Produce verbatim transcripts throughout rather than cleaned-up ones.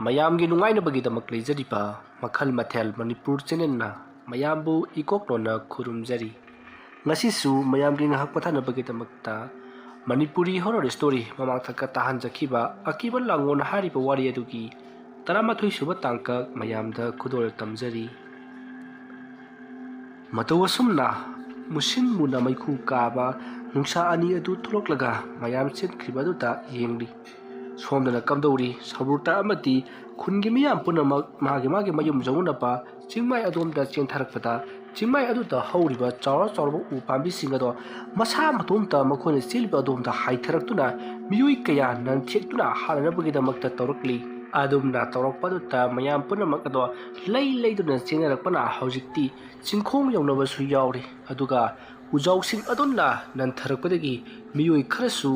ꯃꯌꯥꯝꯒꯤ ꯅꯨꯡꯉꯥꯏꯅꯕꯒꯤꯗꯃꯛ ꯂꯩꯖꯔꯤꯕ ꯃꯈꯜ ꯃꯊꯦꯜ ꯃꯅꯤꯄꯨꯔ ꯆꯦꯅꯦꯜꯅ ꯃꯌꯥꯝꯕꯨ ꯏꯀꯣꯛꯅꯣꯟꯅ ꯈꯨꯔꯨꯝꯖꯔꯤ꯫ ꯉꯁꯤꯁꯨ ꯃꯌꯥꯝꯒꯤ ꯉꯥꯏꯍꯥꯛ ꯄꯣꯊꯥꯅꯕꯒꯤꯗꯃꯛꯇ ꯃꯅꯤꯄꯨꯔꯤ ꯍꯣꯔꯔ ꯁ꯭ꯇꯣꯔꯤ ꯃꯃꯥꯡ ꯊꯛꯇ ꯇꯥꯍꯟꯖꯈꯤꯕ ꯑꯀꯤꯕ ꯂꯥꯡꯒꯣꯜ ꯍꯥꯏꯔꯤꯕ ꯋꯥꯔꯤ ꯑꯗꯨꯒꯤ ꯇꯔꯥꯃꯥꯊꯣꯏ ꯁꯨꯕ ꯇꯥꯡꯀꯛ ꯃꯌꯥꯝꯗ ꯈꯨꯗꯣꯜ ꯇꯝꯖꯔꯤ꯫ ꯃꯇꯧ ꯑꯁꯨꯝꯅ ꯃꯨꯁꯤꯟ ꯃꯨꯅ ꯃꯩꯈꯨ ꯀꯥꯕ ꯅꯨꯡꯁꯥ ꯑꯅꯤ ꯑꯗꯨ ꯊꯣꯛꯂꯛꯂꯒ ꯃꯌꯥꯝ ꯆꯦꯟꯈ꯭ꯔꯤꯕ ꯑꯗꯨꯗ ꯌꯦꯡꯂꯤ꯫ ꯁꯣꯝꯗꯅ ꯀꯝꯗꯧꯔꯤ? ꯁꯣꯔꯨꯇ ꯑꯃꯗꯤ ꯈꯨꯟꯒꯤ ꯃꯤꯌꯥꯝ ꯄꯨꯝꯅꯃꯛ ꯃꯥꯒꯤ ꯃꯥꯒꯤ ꯃꯌꯨꯝ ꯌꯧꯅꯅꯕ ꯆꯤꯡꯃꯥꯏ ꯑꯗꯣꯝꯗ ꯆꯦꯟꯊꯔꯛꯄꯗ, ꯆꯤꯡꯃꯥꯏ ꯑꯗꯨꯗ ꯍꯧꯔꯤꯕ ꯆꯥꯎꯔ ꯆꯥꯎꯔꯕ ꯎ ꯄꯥꯝꯕꯤꯁꯤꯡ ꯑꯗꯣ ꯃꯁꯥ ꯃꯇꯣꯝꯇ ꯃꯈꯣꯏꯅ ꯆꯦꯜꯂꯤꯕ ꯑꯗꯣꯝꯗ ꯍꯥꯏꯊꯔꯛꯇꯨꯅ ꯃꯤꯑꯣꯏ ꯀꯌꯥ ꯅꯟꯊꯦꯛꯇꯨꯅ ꯍꯥꯠꯅꯅꯕꯒꯤꯗꯃꯛꯇ ꯇꯧꯔꯛꯂꯤ꯫ ꯑꯗꯨꯝꯅ ꯇꯧꯔꯛꯄ ꯑꯗꯨꯗ ꯃꯌꯥꯝ ꯄꯨꯝꯅꯃꯛ ꯑꯗꯣ ꯂꯩ ꯂꯩꯗꯨꯅ ꯆꯦꯟꯅꯔꯛꯄꯅ ꯍꯧꯖꯤꯛꯇꯤ ꯆꯤꯡꯈꯣꯡ ꯌꯧꯅꯕꯁꯨ ꯌꯥꯎꯔꯤ꯫ ꯑꯗꯨꯒ ꯎꯖꯥꯎꯁꯤꯡ ꯑꯗꯨꯅ ꯅꯟꯊꯔꯛꯄꯗꯒꯤ ꯃꯤꯑꯣꯏ ꯈꯔꯁꯨ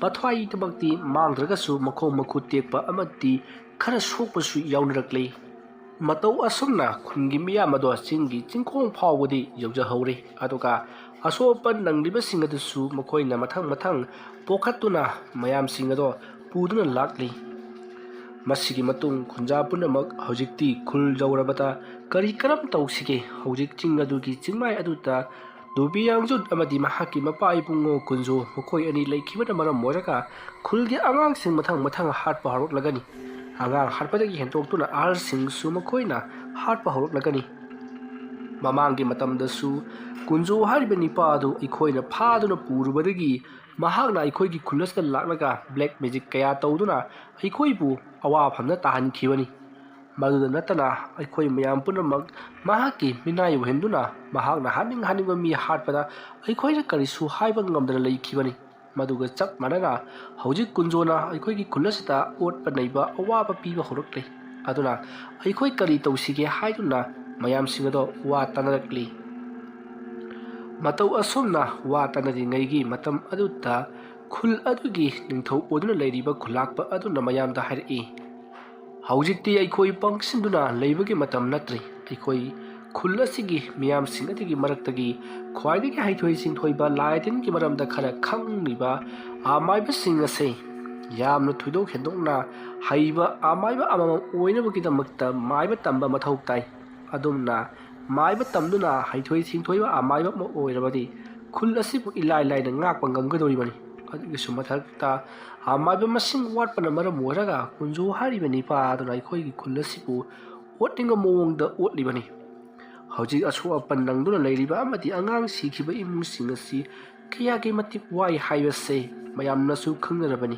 ꯃꯊ꯭ꯋꯥꯏꯗꯃꯛꯇꯤ ꯃꯥꯡꯗ꯭ꯔꯒꯁꯨ ꯃꯈꯣꯡ ꯃꯈꯨꯠ ꯇꯦꯛꯄ ꯑꯃꯗꯤ ꯈꯔ ꯁꯣꯛꯄꯁꯨ ꯌꯥꯎꯅꯔꯛꯂꯤ꯫ ꯃꯇꯧ ꯑꯁꯨꯝꯅ ꯈꯨꯟꯒꯤ ꯃꯤꯌꯥꯝ ꯑꯗꯣ ꯆꯤꯡꯒꯤ ꯆꯤꯡꯈꯣꯡ ꯐꯥꯎꯕꯗꯤ ꯌꯧꯖꯍꯧꯔꯤ꯫ ꯑꯗꯨꯒ ꯑꯁꯣꯛ ꯑꯄꯟ ꯅꯪꯂꯤꯕꯁꯤꯡ ꯑꯗꯨꯁꯨ ꯃꯈꯣꯏꯅ ꯃꯊꯪ ꯃꯊꯪ ꯄꯣꯈꯠꯇꯨꯅ ꯃꯌꯥꯝꯁꯤꯡ ꯑꯗꯣ ꯄꯨꯗꯨꯅ ꯂꯥꯛꯂꯤ꯫ ꯃꯁꯤꯒꯤ ꯃꯇꯨꯡ ꯈꯨꯟꯖꯥ ꯄꯨꯝꯅꯃꯛ ꯍꯧꯖꯤꯛꯇꯤ ꯈꯨꯜ ꯌꯧꯔꯕꯗ ꯀꯔꯤ ꯀꯔꯝ ꯇꯧꯁꯤꯒꯦ? ꯍꯧꯖꯤꯛ ꯆꯤꯡ ꯑꯗꯨꯒꯤ ꯆꯤꯡꯃꯥꯏ ꯑꯗꯨꯗ ꯗꯨꯕꯤ ꯌꯥꯡꯖꯨꯠ ꯑꯃꯗꯤ ꯃꯍꯥꯛꯀꯤ ꯃꯄꯥ ꯏꯕꯨꯡꯉꯣ ꯀꯨꯟꯖꯣ ꯃꯈꯣꯏ ꯑꯅꯤ ꯂꯩꯈꯤꯕꯅ ꯃꯔꯝ ꯑꯣꯏꯔꯒ ꯈꯨꯜꯒꯤ ꯑꯉꯥꯡꯁꯤꯡ ꯃꯊꯪ ꯃꯊꯪ ꯍꯥꯠꯄ ꯍꯧꯔꯛꯂꯒꯅꯤ꯫ ꯑꯉꯥꯡ ꯍꯥꯠꯄꯗꯒꯤ ꯍꯦꯟꯗꯣꯛꯇꯨꯅ ꯑꯍꯜꯁꯤꯡꯁꯨ ꯃꯈꯣꯏꯅ ꯍꯥꯠꯄ ꯍꯧꯔꯛꯂꯒꯅꯤ꯫ ꯃꯃꯥꯡꯒꯤ ꯃꯇꯝꯗꯁꯨ ꯀꯨꯟꯖꯣ ꯍꯥꯏꯔꯤꯕ ꯅꯤꯄꯥ ꯑꯗꯨ ꯑꯩꯈꯣꯏꯅ ꯐꯥꯗꯨꯅ ꯄꯨꯔꯨꯕꯗꯒꯤ ꯃꯍꯥꯛꯅ ꯑꯩꯈꯣꯏꯒꯤ ꯈꯨꯜ ꯑꯁꯤꯗ ꯂꯥꯛꯂꯒ ꯕ꯭ꯂꯦꯛ ꯃꯦꯖꯤꯛ ꯀꯌꯥ ꯇꯧꯗꯨꯅ ꯑꯩꯈꯣꯏꯕꯨ ꯑꯋꯥꯐꯝꯗ ꯇꯥꯍꯟꯈꯤꯕꯅꯤ꯫ ꯃꯗꯨꯗ ꯅꯠꯇꯅ ꯑꯩꯈꯣꯏ ꯃꯌꯥꯝ ꯄꯨꯝꯅꯃꯛ ꯃꯍꯥꯛꯀꯤ ꯃꯤꯅꯥꯏ ꯑꯣꯏꯍꯟꯗꯨꯅ ꯃꯍꯥꯛꯅ ꯍꯥꯠꯅꯤꯡ ꯍꯥꯠꯅꯤꯡꯕ ꯃꯤ ꯍꯥꯠꯄꯗ ꯑꯩꯈꯣꯏꯅ ꯀꯔꯤꯁꯨ ꯍꯥꯏꯕ ꯉꯝꯗꯅ ꯂꯩꯈꯤꯕꯅꯤ꯫ ꯃꯗꯨꯒ ꯆꯞ ꯃꯥꯟꯅꯅ ꯍꯧꯖꯤꯛ ꯀꯨꯟꯖꯣꯅ ꯑꯩꯈꯣꯏꯒꯤ ꯈꯨꯜ ꯑꯁꯤꯗ ꯑꯣꯠꯄ ꯅꯩꯕ ꯑꯋꯥꯕ ꯄꯤꯕ ꯍꯧꯔꯛꯂꯤ꯫ ꯑꯗꯨꯅ ꯑꯩꯈꯣꯏ ꯀꯔꯤ ꯇꯧꯁꯤꯒꯦ ꯍꯥꯏꯗꯨꯅ ꯃꯌꯥꯝꯁꯤꯡ ꯑꯗꯣ ꯋꯥ ꯇꯥꯅꯔꯛꯂꯤ꯫ ꯃꯇꯧ ꯑꯁꯨꯝꯅ ꯋꯥ ꯇꯥꯅꯔꯤꯉꯩꯒꯤ ꯃꯇꯝ ꯑꯗꯨꯗ ꯈꯨꯜ ꯑꯗꯨꯒꯤ ꯅꯤꯡꯊꯧ ꯑꯣꯏꯗꯨꯅ ꯂꯩꯔꯤꯕ ꯈꯨꯂꯥꯛꯄ ꯑꯗꯨꯅ ꯃꯌꯥꯝꯗ ꯍꯥꯏꯔꯛꯏ, "ꯍꯧꯖꯤꯛꯇꯤ ꯑꯩꯈꯣꯏ ꯄꯪꯁꯤꯟꯗꯨꯅ ꯂꯩꯕꯒꯤ ꯃꯇꯝ ꯅꯠꯇ꯭ꯔꯤ꯫ ꯑꯩꯈꯣꯏ ꯈꯨꯜ ꯑꯁꯤꯒꯤ ꯃꯤꯌꯥꯝꯁꯤꯡ ꯑꯗꯨꯒꯤ ꯃꯔꯛꯇꯒꯤ ꯈ꯭ꯋꯥꯏꯗꯒꯤ ꯍꯩꯊꯣꯏ ꯁꯤꯡꯊꯣꯏꯕ ꯂꯥꯏ ꯇꯤꯟꯒꯤ ꯃꯔꯝꯗ ꯈꯔ ꯈꯪꯂꯤꯕ ꯑꯃꯥꯏꯕꯁꯤꯡ ꯑꯁꯤ ꯌꯥꯝꯅ ꯊꯣꯏꯗꯣꯛ ꯍꯦꯟꯗꯣꯛꯅ ꯍꯩꯕ ꯑꯃꯥꯏꯕ ꯑꯃꯃꯝ ꯑꯣꯏꯅꯕꯒꯤꯗꯃꯛꯇ ꯃꯥꯏꯕ ꯇꯝꯕ ꯃꯊꯧ ꯇꯥꯏ꯫ ꯑꯗꯨꯝꯅ ꯃꯥꯏꯕ ꯇꯝꯗꯨꯅ ꯍꯩꯊꯣꯏ ꯁꯤꯡꯊꯣꯏꯕ ꯑꯃꯥꯏꯕ ꯑꯃ ꯑꯣꯏꯔꯕꯗꯤ ꯈꯨꯜ ꯑꯁꯤꯕꯨ ꯏꯂꯥꯏ ꯂꯥꯏꯅ ꯉꯥꯛꯄ ꯉꯝꯒꯗꯧꯔꯤꯕꯅꯤ꯫ ꯑꯗꯨꯒꯤꯁꯨ ꯃꯊꯛꯇ ꯑꯃꯥꯏꯕ ꯃꯁꯤꯡ ꯋꯥꯠꯄꯅ ꯃꯔꯝ ꯑꯣꯏꯔꯒ ꯀꯨꯟꯖꯣ ꯍꯥꯏꯔꯤꯕ ꯅꯤꯄꯥ ꯑꯗꯨꯅ ꯑꯩꯈꯣꯏꯒꯤ ꯈꯨꯜ ꯑꯁꯤꯕꯨ ꯑꯣꯠꯅꯤꯡꯕ ꯃꯑꯣꯡꯗ ꯑꯣꯠꯂꯤꯕꯅꯤ꯫ ꯍꯧꯖꯤꯛ ꯑꯁꯣꯛ ꯑꯄꯟ ꯅꯪꯗꯨꯅ ꯂꯩꯔꯤꯕ ꯑꯃꯗꯤ ꯑꯉꯥꯡ ꯁꯤꯈꯤꯕ ꯏꯃꯨꯡꯁꯤꯡ ꯑꯁꯤ ꯀꯌꯥꯒꯤ ꯃꯇꯤꯛ ꯋꯥꯏ ꯍꯥꯏꯕꯁꯦ ꯃꯌꯥꯝꯅꯁꯨ ꯈꯪꯅꯔꯕꯅꯤ꯫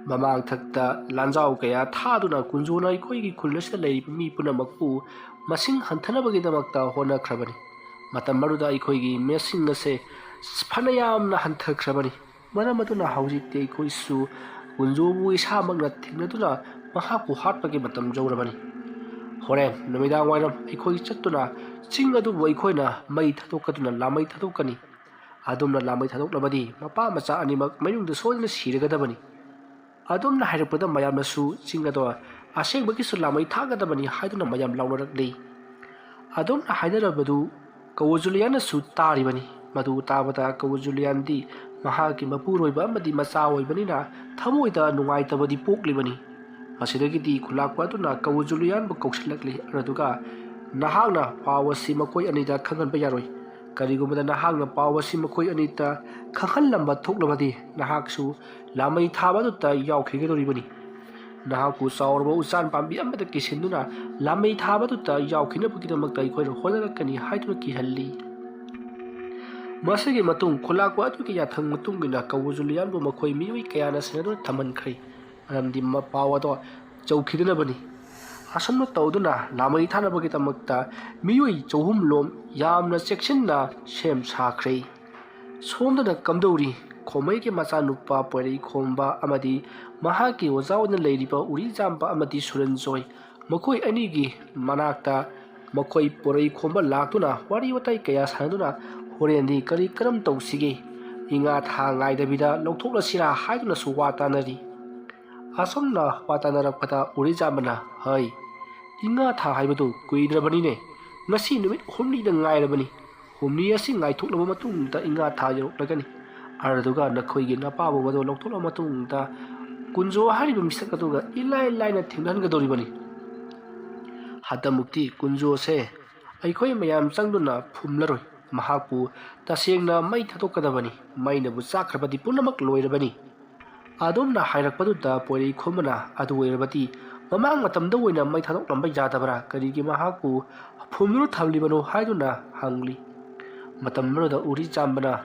ꯃꯃꯥꯡꯊꯛꯇ ꯂꯥꯟꯖꯥꯎ ꯀꯌꯥ ꯊꯥꯗꯨꯅ ꯀꯨꯟꯖꯣꯅ ꯑꯩꯈꯣꯏꯒꯤ ꯈꯨꯜ ꯑꯁꯤꯗ ꯂꯩꯔꯤꯕ ꯃꯤ ꯄꯨꯝꯅꯃꯛꯄꯨ ꯃꯁꯤꯡ ꯍꯟꯊꯅꯕꯒꯤꯗꯃꯛꯇ ꯍꯣꯠꯅꯈ꯭ꯔꯕꯅꯤ꯫ ꯃꯇꯝ ꯑꯗꯨꯗ ꯑꯩꯈꯣꯏꯒꯤ ꯃꯁꯤꯡ ꯑꯁꯦ ꯐꯅ ꯌꯥꯝꯅ ꯍꯟꯊꯈ꯭ꯔꯕꯅꯤ꯫ ꯃꯔꯝ ꯑꯗꯨꯅ ꯍꯧꯖꯤꯛꯇꯤ ꯑꯩꯈꯣꯏꯁꯨ ꯀꯨꯟꯖꯣꯕꯨ ꯏꯁꯥꯃꯛꯅ ꯊꯦꯡꯅꯗꯨꯅ ꯃꯍꯥꯛꯄꯨ ꯍꯥꯠꯄꯒꯤ ꯃꯇꯝ ꯌꯧꯔꯕꯅꯤ꯫ ꯍꯣꯔꯦꯟ ꯅꯨꯃꯤꯗꯥꯡ ꯋꯥꯏꯔꯝ ꯑꯩꯈꯣꯏ ꯆꯠꯇꯨꯅ ꯆꯤꯡ ꯑꯗꯨꯕꯨ ꯑꯩꯈꯣꯏꯅ ꯃꯩ ꯊꯥꯗꯣꯛꯀꯗꯨꯅ ꯂꯥꯃꯩ ꯊꯥꯗꯣꯛꯀꯅꯤ꯫ ꯑꯗꯨꯝꯅ ꯂꯥꯃꯩ ꯊꯥꯗꯣꯛꯂꯕꯗꯤ ꯃꯄꯥ ꯃꯆꯥ ꯑꯅꯤꯃꯛ ꯃꯌꯨꯝꯗ ꯁꯣꯏꯗꯅ ꯁꯤꯔꯒꯗꯕꯅꯤ꯫ ꯑꯗꯨꯝꯅ ꯍꯥꯏꯔꯛꯄꯗ ꯃꯌꯥꯝꯅꯁꯨ ꯆꯤꯡ ꯑꯗꯣ ꯑꯁꯦꯡꯕꯒꯤꯁꯨ ꯂꯥꯃꯩ ꯊꯥꯒꯗꯕꯅꯤ ꯍꯥꯏꯗꯨꯅ ꯃꯌꯥꯝ ꯂꯥꯎꯅꯔꯛꯂꯤ꯫ ꯑꯗꯨꯝꯅ ꯍꯥꯏꯅꯔꯕꯗꯨ ꯀꯧꯋ ꯖꯨꯂꯤꯌꯥꯟꯅꯁꯨ ꯇꯥꯔꯤꯕꯅꯤ꯫ ꯃꯗꯨ ꯇꯥꯕꯗ ꯀꯧꯋ ꯖꯨꯂꯤꯌꯥꯟꯗꯤ ꯃꯍꯥꯛꯀꯤ ꯃꯄꯨꯔꯣꯏꯕ ꯑꯃꯗꯤ ꯃꯆꯥ ꯑꯣꯏꯕꯅꯤꯅ ꯊꯃꯣꯏꯗ ꯅꯨꯡꯉꯥꯏꯇꯕꯗꯤ ꯄꯣꯛꯂꯤꯕꯅꯤ꯫ ꯃꯁꯤꯗꯒꯤꯗꯤ ꯈꯨꯂꯥꯛꯄ ꯑꯗꯨꯅ ꯀꯧꯋ ꯖꯨꯂꯤꯌꯥꯟꯕꯨ ꯀꯧꯁꯤꯜꯂꯛꯂꯤ꯫ ꯑꯗꯨꯒ ꯅꯍꯥꯛꯅ ꯄꯥꯎ ꯑꯁꯤ ꯃꯈꯣꯏ ꯑꯅꯤꯗ ꯈꯪꯍꯟꯕ ꯌꯥꯔꯣꯏ꯫ ꯀꯔꯤꯒꯨꯝꯕꯗ ꯅꯍꯥꯛꯅ ꯄꯥꯎ ꯑꯁꯤ ꯃꯈꯣꯏ ꯑꯅꯤꯗ ꯈꯪꯍꯜꯂꯝꯕ ꯊꯣꯛꯂꯕꯗꯤ ꯅꯍꯥꯛꯁꯨ ꯂꯥꯃꯩ ꯊꯥꯕ ꯑꯗꯨꯗ ꯌꯥꯎꯈꯤꯒꯗꯧꯔꯤꯕꯅꯤ꯫ ꯅꯍꯥꯛꯄꯨ ꯆꯥꯎꯔꯕ ꯎꯆꯥꯟ ꯄꯥꯝꯕꯤ ꯑꯃꯗ ꯀꯤꯁꯤꯟꯗꯨꯅ ꯂꯥꯃꯩ ꯊꯥꯕꯗꯨꯗ ꯌꯥꯎꯈꯤꯅꯕꯒꯤꯗꯃꯛꯇ ꯑꯩꯈꯣꯏꯅ ꯍꯣꯠꯅꯔꯛꯀꯅꯤ ꯍꯥꯏꯗꯨꯅ ꯀꯤꯍꯜꯂꯤ꯫ ꯃꯁꯤꯒꯤ ꯃꯇꯨꯡ ꯈꯨꯂꯥꯛꯄ ꯑꯗꯨꯒꯤ ꯌꯥꯊꯪ ꯃꯇꯨꯡ ꯏꯟꯅ ꯀꯧꯕ ꯖꯨꯂꯤꯌꯥꯟꯕꯨ ꯃꯈꯣꯏ ꯃꯤꯑꯣꯏ ꯀꯌꯥꯅ ꯁꯦꯟꯅꯗꯨꯅ ꯊꯝꯍꯟꯈ꯭ꯔꯦ꯫ ꯃꯔꯝꯗꯤ ꯃ-, ꯄꯥꯎ ꯑꯗꯣ ꯆꯧꯈꯤꯗꯅꯕꯅꯤ꯫ ꯑꯁꯨꯝꯅ ꯇꯧꯗꯨꯅ ꯂꯥꯃꯩ ꯊꯥꯅꯕꯒꯤꯗꯃꯛꯇ ꯃꯤꯑꯣꯏ ꯆꯍꯨꯝ ꯂꯣꯝ ꯌꯥꯝꯅ ꯆꯦꯛꯁꯤꯟꯅ ꯁꯦꯝ ꯁꯥꯈ꯭ꯔꯦ꯫ ꯁꯣꯝꯗꯅ ꯀꯝꯗꯧꯔꯤ ꯈꯣꯃꯩꯒꯤ ꯃꯆꯥꯅꯨꯄꯥ ꯄꯣꯏꯔꯩ ꯈꯣꯝꯕ ꯑꯃꯗꯤ ꯃꯍꯥꯛꯀꯤ ꯑꯣꯖꯥ ꯑꯣꯏꯅ ꯂꯩꯔꯤꯕ ꯎꯔꯤꯖꯥꯝꯕ ꯑꯃꯗꯤ ꯁꯨꯔꯟꯖꯣꯏ, ꯃꯈꯣꯏ ꯑꯅꯤꯒꯤ ꯃꯅꯥꯛꯇ ꯃꯈꯣꯏ ꯄꯣꯔꯩ ꯈꯣꯝꯕ ꯂꯥꯛꯇꯨꯅ ꯋꯥꯔꯤ ꯋꯥꯇꯥꯏ ꯀꯌꯥ ꯁꯥꯟꯅꯗꯨꯅ ꯍꯣꯔꯦꯟꯗꯤ ꯀꯔꯤ ꯀꯔꯝ ꯇꯧꯁꯤꯒꯦ, ꯏꯉꯥ ꯊꯥ ꯉꯥꯏꯗꯕꯤꯗ ꯂꯧꯊꯣꯛꯂꯁꯤꯔꯥ ꯍꯥꯏꯗꯨꯅꯁꯨ ꯋꯥ ꯇꯥꯅꯔꯤ꯫ ꯑꯁꯨꯝꯅ ꯋꯥ ꯇꯥꯅꯔꯛꯄꯗ ꯎꯔꯤꯖꯥꯝꯕꯅ, "ꯍꯩ, ꯏꯉꯥ ꯊꯥ ꯍꯥꯏꯕꯗꯨ ꯀꯨꯏꯗ꯭ꯔꯕꯅꯤꯅꯦ, ꯉꯁꯤ ꯅꯨꯃꯤꯠ ꯍꯨꯝꯅꯤꯗ ꯉꯥꯏꯔꯕꯅꯤ꯫ ꯍꯨꯝꯅꯤ ꯑꯁꯤ ꯉꯥꯏꯊꯣꯛꯂꯕ ꯃꯇꯨꯡꯗ ꯏꯉꯥ ꯊꯥ ꯌꯧꯔꯛꯂꯒꯅꯤ꯫ ꯑꯗꯨꯒ ꯅꯈꯣꯏꯒꯤ ꯅꯄꯥꯕꯨꯡ ꯑꯗꯨ ꯂꯧꯊꯣꯛꯂꯕ ꯃꯇꯨꯡꯗ ꯀꯨꯟꯖꯣ ꯍꯥꯏꯔꯤꯕ ꯃꯤꯁꯛ ꯑꯗꯨꯒ ꯏꯂꯥꯏ ꯂꯥꯏꯅ ꯊꯦꯡꯅꯍꯟꯒꯗꯧꯔꯤꯕꯅꯤ꯫ ꯍꯟꯗꯛꯃꯨꯛꯇꯤ ꯀꯨꯟꯖꯣꯁꯦ ꯑꯩꯈꯣꯏ ꯃꯌꯥꯝ ꯆꯪꯗꯨꯅ ꯐꯨꯝꯂꯔꯣꯏ꯫ ꯃꯍꯥꯛꯄꯨ ꯇꯁꯦꯡꯅ ꯃꯩ ꯊꯥꯗꯣꯛꯀꯗꯕꯅꯤ꯫ ꯃꯩꯅꯕꯨ ꯆꯥꯛꯈ꯭ꯔꯕꯗꯤ ꯄꯨꯝꯅꯃꯛ ꯂꯣꯏꯔꯕꯅꯤ꯫ ꯑꯗꯨꯝꯅ ꯍꯥꯏꯔꯛꯄꯗꯨꯗ ꯄꯣꯏꯔꯩ ꯈꯣꯝꯕꯅ ꯑꯗꯨ ꯑꯣꯏꯔꯕꯗꯤ ꯃꯃꯥꯡ ꯃꯇꯝꯗ ꯑꯣꯏꯅ ꯃꯩ ꯊꯥꯗꯣꯛꯂꯝꯕ ꯌꯥꯗꯕ꯭ꯔꯥ? ꯀꯔꯤꯒꯤ ꯃꯍꯥꯛꯄꯨ ꯐꯨꯝꯗꯨꯅ ꯊꯝꯂꯤꯕꯅꯣ ꯍꯥꯏꯗꯨꯅ ꯍꯪꯂꯤ꯫ ꯃꯇꯝ ꯑꯗꯨꯗ ꯎꯔꯤ ꯆꯥꯝꯕꯅ,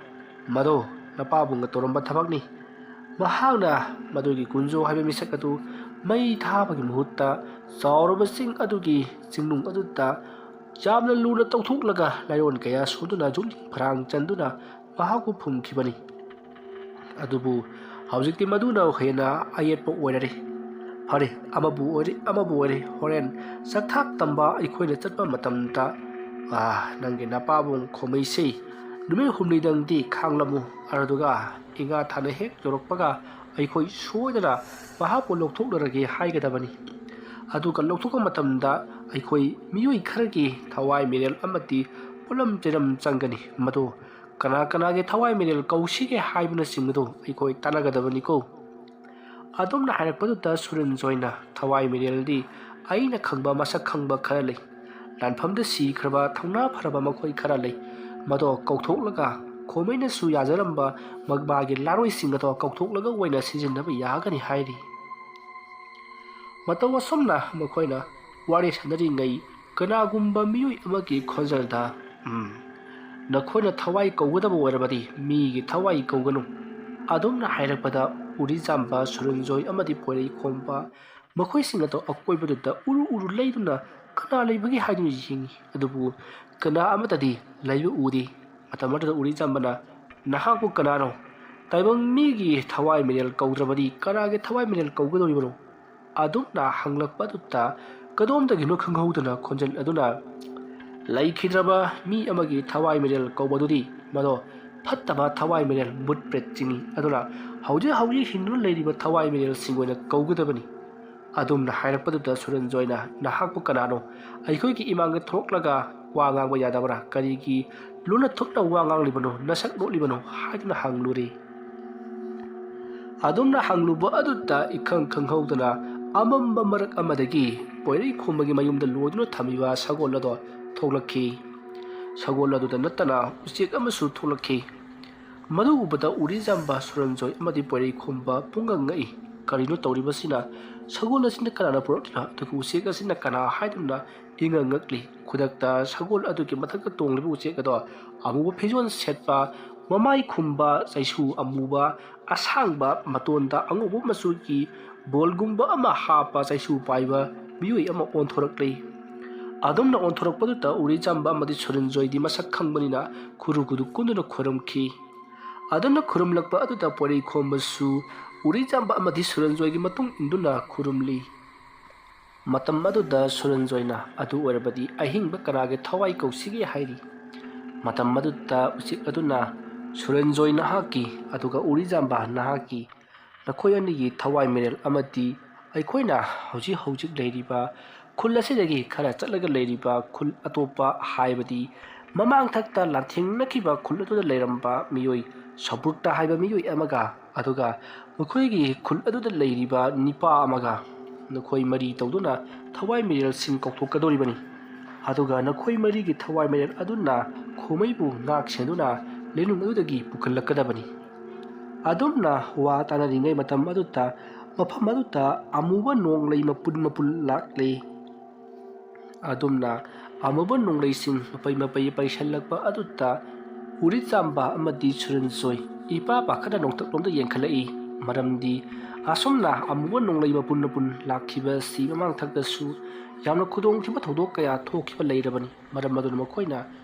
"ꯃꯗꯣ ꯅꯄꯥꯕꯨꯡꯅ ꯇꯧꯔꯝꯕ ꯊꯕꯛꯅꯤ꯫ ꯃꯍꯥꯛꯅ ꯃꯗꯨꯒꯤ ꯀꯨꯟꯖꯣ ꯍꯥꯏꯕ ꯃꯤꯁꯛ ꯑꯗꯨ ꯃꯩ ꯊꯥꯕꯒꯤ ꯃꯍꯨꯠꯇ ꯆꯥꯎꯔꯕ ꯆꯤꯡ ꯑꯗꯨꯒꯤ ꯆꯤꯡꯅꯨꯡ ꯑꯗꯨꯗ ꯌꯥꯝꯅ ꯂꯨꯅ ꯇꯧꯊꯣꯛꯂꯒ ꯂꯥꯏꯑꯣꯟ ꯀꯌꯥ ꯁꯣꯟꯗꯨꯅ ꯖꯨꯛꯂꯤ ꯐꯔꯥꯡ ꯆꯟꯗꯨꯅ ꯃꯍꯥꯛꯄꯨ ꯐꯨꯝꯈꯤꯕꯅꯤ꯫ ꯑꯗꯨꯕꯨ ꯍꯧꯖꯤꯛꯇꯤ ꯃꯗꯨꯅ ꯍꯦꯟꯅ ꯑꯌꯦꯠꯄ ꯑꯣꯏꯔꯔꯦ꯫ ꯐꯔꯦ, ꯑꯃꯕꯨ ꯑꯣꯏꯔꯦ, ꯑꯃꯕꯨ ꯑꯣꯏꯔꯦ, ꯍꯣꯔꯦꯟ ꯆꯥꯛꯊꯥꯛ ꯇꯝꯕ ꯑꯩꯈꯣꯏꯅ ꯆꯠꯄ ꯃꯇꯝꯗ, ꯑꯥ, ꯅꯪꯒꯤ ꯅꯄꯥꯕꯨꯡ ꯈꯣꯃꯩꯁꯦ ꯅꯨꯃꯤꯠ ꯍꯨꯝꯅꯤꯗꯪꯗꯤ ꯈꯥꯡꯂꯝꯃꯨ꯫ ꯑꯗꯨꯒ ꯏꯉꯥ ꯊꯥꯅ ꯍꯦꯛ ꯌꯧꯔꯛꯄꯒ ꯑꯩꯈꯣꯏ ꯁꯣꯏꯗꯅ ꯃꯍꯥꯛꯄꯨ ꯂꯧꯊꯣꯛꯅꯔꯒꯦ ꯍꯥꯏꯒꯗꯕꯅꯤ꯫ ꯑꯗꯨꯒ ꯂꯧꯊꯣꯛꯄ ꯃꯇꯝꯗ ꯑꯩꯈꯣꯏ ꯃꯤꯑꯣꯏ ꯈꯔꯒꯤ ꯊꯋꯥꯏ ꯃꯤꯔꯦꯜ ꯑꯃꯗꯤ ꯄꯣꯠꯂꯝ ꯆꯩꯔꯝ ꯆꯪꯒꯅꯤ꯫ ꯃꯗꯨ ꯀꯅꯥ ꯀꯅꯥꯒꯤ ꯊꯋꯥꯏ ꯃꯤꯔꯦꯜ ꯀꯧꯁꯤꯒꯦ ꯍꯥꯏꯕꯅꯆꯤꯡꯕꯗꯨ ꯑꯩꯈꯣꯏ ꯇꯥꯟꯅꯒꯗꯕꯅꯤꯀꯣ꯫" ꯑꯗꯨꯝꯅ ꯍꯥꯏꯔꯛꯄꯗꯨꯗ ꯁꯨꯔꯟꯖꯣꯏꯅ, "ꯊꯋꯥꯏ ꯃꯤꯔꯦꯜꯗꯤ ꯑꯩꯅ ꯈꯪꯕ ꯃꯁꯛ ꯈꯪꯕ ꯈꯔ ꯂꯩ꯫ ꯂꯥꯟꯐꯝꯗ ꯁꯤꯈ꯭ꯔꯕ ꯊꯧꯅꯥ ꯐꯔꯕ ꯃꯈꯣꯏ ꯈꯔ ꯂꯩ꯫ ꯃꯗꯣ ꯀꯧꯊꯣꯛꯂꯒ ꯈꯣꯃꯩꯅꯁꯨ ꯌꯥꯖꯔꯝꯕ ꯃꯥꯒꯤ ꯂꯥꯔꯣꯏꯁꯤꯡ ꯑꯗꯣ ꯀꯧꯊꯣꯛꯂꯒ ꯑꯣꯏꯅ ꯁꯤꯖꯤꯟꯅꯕ ꯌꯥꯒꯅꯤ" ꯍꯥꯏꯔꯤ꯫ ꯃꯇꯧ ꯑꯁꯨꯝꯅ ꯃꯈꯣꯏꯅ ꯋꯥꯔꯤ ꯁꯥꯟꯅꯔꯤꯉꯩ ꯀꯅꯥꯒꯨꯝꯕ ꯃꯤꯑꯣꯏ ꯑꯃꯒꯤ ꯈꯣꯟꯖꯦꯜꯗ, "ꯎꯝ, ꯅꯈꯣꯏꯅ ꯊꯋꯥꯏ ꯀꯧꯒꯗꯕ ꯑꯣꯏꯔꯕꯗꯤ ꯃꯤꯒꯤ ꯊꯋꯥꯏ ꯀꯧꯒꯅꯨ" ꯑꯗꯨꯝꯅ ꯍꯥꯏꯔꯛꯄꯗ ꯎꯔꯤꯖꯥꯝꯕ, ꯁꯨꯔꯟꯖꯣꯏ ꯑꯃꯗꯤ ꯄꯣꯏꯔꯩ ꯈꯣꯝꯕ ꯃꯈꯣꯏꯁꯤꯡ ꯑꯗꯨ ꯑꯀꯣꯏꯕꯗꯨꯗ ꯎꯔꯨ ꯎꯔꯨ ꯂꯩꯗꯨꯅ ꯀꯅꯥ ꯂꯩꯕꯒꯦ ꯍꯥꯏꯗꯨꯅ ꯌꯦꯡꯉꯤ꯫ ꯑꯗꯨꯕꯨ ꯀꯅꯥ ꯑꯃꯠꯇꯗꯤ ꯂꯩꯕ ꯎꯗꯦ꯫ ꯃꯇꯝ ꯑꯗꯨꯗ ꯎꯔꯤꯖꯥꯝꯕꯅ, "ꯅꯍꯥꯛꯄꯨ ꯀꯅꯥꯅꯣ? ꯇꯥꯏꯕꯪ ꯃꯤꯒꯤ ꯊꯋꯥꯏ ꯃꯤꯔꯦꯜ ꯀꯧꯗ꯭ꯔꯕꯗꯤ ꯀꯅꯥꯒꯤ ꯊꯋꯥꯏ ꯃꯤꯔꯦꯜ ꯀꯧꯒꯗꯧꯔꯤꯕꯅꯣ?" ꯑꯗꯨꯝꯅ ꯍꯪꯂꯛꯄ ꯑꯗꯨꯗ ꯀꯗꯣꯝꯗꯒꯤꯅꯣ ꯈꯪꯍꯧꯗꯅ ꯈꯣꯟꯖꯦꯜ ꯑꯗꯨꯅ, "ꯂꯩꯈꯤꯗ꯭ꯔꯕ ꯃꯤ ꯑꯃꯒꯤ ꯊꯋꯥꯏ ꯃꯤꯔꯦꯜ ꯀꯧꯕꯗꯨꯗꯤ ꯃꯗꯣ ꯐꯠꯇꯕ ꯊꯋꯥꯏ ꯃꯤꯔꯦꯜ, ꯕꯨꯠ ꯄ꯭ꯔꯦꯠ ꯆꯤꯡꯏ꯫ ꯑꯗꯨꯅ ꯍꯧꯖꯤꯛ ꯍꯧꯖꯤꯛ ꯍꯤꯡꯗꯨꯅ ꯂꯩꯔꯤꯕ ꯊꯋꯥꯏ ꯃꯤꯔꯦꯜꯁꯤꯡ ꯑꯣꯏꯅ ꯀꯧꯒꯗꯕꯅꯤ꯫ ꯑꯗꯨꯝꯅ ꯍꯥꯏꯔꯛꯄꯗꯨꯗ ꯁꯨꯔꯟꯖꯣꯏꯅ, "ꯅꯍꯥꯛꯄꯨ ꯀꯅꯥꯅꯣ? ꯑꯩꯈꯣꯏꯒꯤ ꯏꯃꯥꯡꯗ ꯊꯣꯛꯂꯒ ꯋꯥ ꯉꯥꯡꯕ ꯌꯥꯗꯕ꯭ꯔꯥ? ꯀꯔꯤꯒꯤ ꯂꯨꯅ ꯊꯨꯞꯅ ꯋꯥ ꯉꯥꯡꯂꯤꯕꯅꯣ? ꯅꯁꯛ ꯅꯣꯠꯂꯤꯕꯅꯣ?" ꯍꯥꯏꯗꯨꯅ ꯍꯪꯂꯨꯔꯦ꯫ ꯑꯗꯨꯝꯅ ꯍꯪꯂꯨꯕ ꯑꯗꯨꯗ ꯏꯈꯪ ꯈꯪꯍꯧꯗꯅ ꯑꯃꯝꯕ ꯃꯔꯛ ꯑꯃꯗꯒꯤ ꯄꯣꯏꯔꯩ ꯈꯣꯝꯕꯒꯤ ꯃꯌꯨꯝꯗ ꯂꯣꯏꯗꯨꯅ ꯊꯝꯃꯤꯕ ꯁꯒꯣꯜ ꯑꯗꯣ ꯊꯣꯛꯂꯛꯈꯤ꯫ ꯁꯒꯣꯜ ꯑꯗꯨꯗ ꯅꯠꯇꯅ ꯎꯆꯦꯛ ꯑꯃꯁꯨ ꯊꯣꯛꯂꯛꯈꯤ꯫ ꯃꯗꯨ ꯎꯕꯗ ꯎꯔꯤꯖꯥꯝꯕ, ꯁꯨꯔꯟꯖꯣꯏ ꯑꯃꯗꯤ ꯄꯣꯏꯔꯩ ꯈꯣꯝꯕ ꯄꯨꯡꯉꯛ ꯉꯛꯏ꯫ ꯀꯔꯤꯅꯣ ꯇꯧꯔꯤꯕꯁꯤꯅ? ꯁꯒꯣꯜ ꯑꯁꯤꯅ ꯀꯅꯥꯅ ꯄꯨꯔꯛꯂꯤꯕ? ꯑꯗꯨꯒ ꯎꯆꯦꯛ ꯑꯁꯤꯅ ꯀꯅꯥ ꯍꯥꯏꯗꯨꯅ ꯏꯉꯛ ꯉꯛꯂꯤ꯫ ꯈꯨꯗꯛꯇ ꯁꯒꯣꯜ ꯑꯗꯨꯒꯤ ꯃꯊꯛꯇ ꯇꯣꯡꯂꯤꯕ ꯎꯆꯦꯛ ꯑꯗꯣ ꯑꯃꯨꯕ ꯐꯤꯖꯣꯜ ꯁꯦꯠꯄ, ꯃꯃꯥꯏ ꯈꯨꯝꯕ, ꯆꯩꯁꯨ ꯑꯃꯨꯕ, ꯑꯁꯥꯡꯕ, ꯃꯇꯣꯟꯗ ꯑꯉꯧꯕ ꯃꯆꯨꯒꯤ ꯕꯣꯜꯒꯨꯝꯕ ꯑꯃ ꯍꯥꯞꯄ ꯆꯩꯁꯨ ꯄꯥꯏꯕ ꯃꯤꯑꯣꯏ ꯑꯃ ꯑꯣꯟꯊꯣꯔꯛꯂꯤ꯫ ꯑꯗꯨꯝꯅ ꯑꯣꯟꯊꯣꯔꯛꯄꯗꯨꯗ ꯎꯔꯤꯖꯥꯝꯕ ꯑꯃꯗꯤ ꯁꯨꯔꯟꯖꯣꯏꯗꯤ ꯃꯁꯛ ꯈꯪꯕꯅꯤꯅ ꯈꯨꯔꯨ ꯈꯨꯔꯨ ꯀꯨꯟꯗꯨꯅ ꯈꯨꯔꯨꯝꯈꯤ꯫ ꯑꯗꯨꯅ ꯈꯨꯔꯨꯝꯂꯛꯄ ꯑꯗꯨꯗ ꯄꯣꯏꯔꯩ ꯈꯣꯝꯕꯁꯨ ꯎꯔꯤꯖꯥꯝꯕ ꯑꯃꯗꯤ ꯁꯨꯔꯟꯖꯣꯏꯒꯤ ꯃꯇꯨꯡ ꯏꯟꯗꯨꯅ ꯈꯨꯔꯨꯝꯂꯤ꯫ ꯃꯇꯝ ꯑꯗꯨꯗ ꯁꯨꯔꯟꯖꯣꯏꯅ, "ꯑꯗꯨ ꯑꯣꯏꯔꯕꯗꯤ ꯑꯍꯤꯡꯕ ꯀꯅꯥꯒꯤ ꯊꯋꯥꯏ ꯀꯧꯁꯤꯒꯦ?" ꯍꯥꯏꯔꯤ꯫ ꯃꯇꯝ ꯑꯗꯨꯗ ꯎꯆꯦꯛ ꯑꯗꯨꯅ, "ꯁꯨꯔꯟꯖꯣꯏ ꯅꯍꯥꯛꯀꯤ, ꯑꯗꯨꯒ ꯎꯔꯤꯖꯥꯝꯕ ꯅꯍꯥꯛꯀꯤ, ꯅꯈꯣꯏ ꯑꯅꯤꯒꯤ ꯊꯋꯥꯏ ꯃꯤꯔꯦꯜ ꯑꯃꯗꯤ ꯑꯩꯈꯣꯏꯅ ꯍꯧꯖꯤꯛ ꯍꯧꯖꯤꯛ ꯂꯩꯔꯤꯕ ꯈꯨꯜ ꯑꯁꯤꯗꯒꯤ ꯈꯔ ꯆꯠꯂꯒ ꯂꯩꯔꯤꯕ ꯈꯨꯜ ꯑꯇꯣꯞꯄ, ꯍꯥꯏꯕꯗꯤ ꯃꯃꯥꯡꯊꯛꯇ ꯂꯥꯟꯊꯦꯡꯅꯈꯤꯕ ꯈꯨꯜ ꯑꯗꯨꯗ ꯂꯩꯔꯝꯕ ꯃꯤꯑꯣꯏ ꯁꯧꯕ꯭ꯔꯨꯛꯇ ꯍꯥꯏꯕ ꯃꯤꯑꯣꯏ ꯑꯃꯒ, ꯑꯗꯨꯒ ꯃꯈꯣꯏꯒꯤ ꯈꯨꯜ ꯑꯗꯨꯗ ꯂꯩꯔꯤꯕ ꯅꯤꯄꯥ ꯑꯃꯒ ꯅꯈꯣꯏ ꯃꯔꯤ ꯇꯧꯗꯨꯅ ꯊꯋꯥꯏ ꯃꯤꯔꯦꯜꯁꯤꯡ ꯀꯧꯊꯣꯛꯀꯗꯧꯔꯤꯕꯅꯤ꯫ ꯑꯗꯨꯒ ꯅꯈꯣꯏ ꯃꯔꯤꯒꯤ ꯊꯋꯥꯏ ꯃꯤꯔꯦꯜ ꯑꯗꯨꯅ ꯈꯣꯃꯩꯕꯨ ꯉꯥꯛ ꯁꯦꯟꯗꯨꯅ ꯂꯩꯅꯨꯡ ꯑꯗꯨꯗꯒꯤ ꯄꯨꯈꯠꯂꯛꯀꯗꯕꯅꯤ꯫" ꯑꯗꯨꯝꯅ ꯋꯥ ꯇꯥꯅꯔꯤꯉꯩ ꯃꯇꯝ ꯑꯗꯨꯗ ꯃꯐꯝ ꯑꯗꯨꯗ ꯑꯃꯨꯕ ꯅꯣꯡꯂꯩ ꯃꯄꯨꯟ ꯃꯄꯨꯟ ꯂꯥꯛꯂꯤ꯫ ꯑꯗꯨꯝꯅ ꯑꯃꯨꯕ ꯅꯣꯡꯂꯩꯁꯤꯡ ꯃꯄꯩ ꯃꯄꯩ ꯄꯩꯁꯜꯂꯛꯄ ꯑꯗꯨꯗ ꯎꯔꯤꯆꯥꯝꯕ ꯑꯃꯗꯤ ꯁꯨꯔꯟꯖꯣꯏ ꯏꯄꯥ ꯄꯥꯈꯠꯅ ꯅꯣꯡꯊꯛꯂꯣꯝꯗ ꯌꯦꯡꯈꯠꯂꯛꯏ꯫ ꯃꯔꯝꯗꯤ ꯑꯁꯨꯝꯅ ꯑꯃꯨꯕ ꯅꯣꯡꯂꯩ ꯃꯄꯨꯟ ꯃꯄꯨꯟ ꯂꯥꯛꯈꯤꯕ ꯑꯁꯤ ꯃꯃꯥꯡꯊꯛꯇꯁꯨ ꯌꯥꯝꯅ ꯈꯨꯗꯣꯡꯊꯤꯕ ꯊꯧꯗꯣꯛ ꯀꯌꯥ ꯊꯣꯛꯈꯤꯕ ꯂꯩꯔꯕꯅꯤ꯫ ꯃꯔꯝ ꯑꯗꯨꯅ ꯃꯈꯣꯏꯅ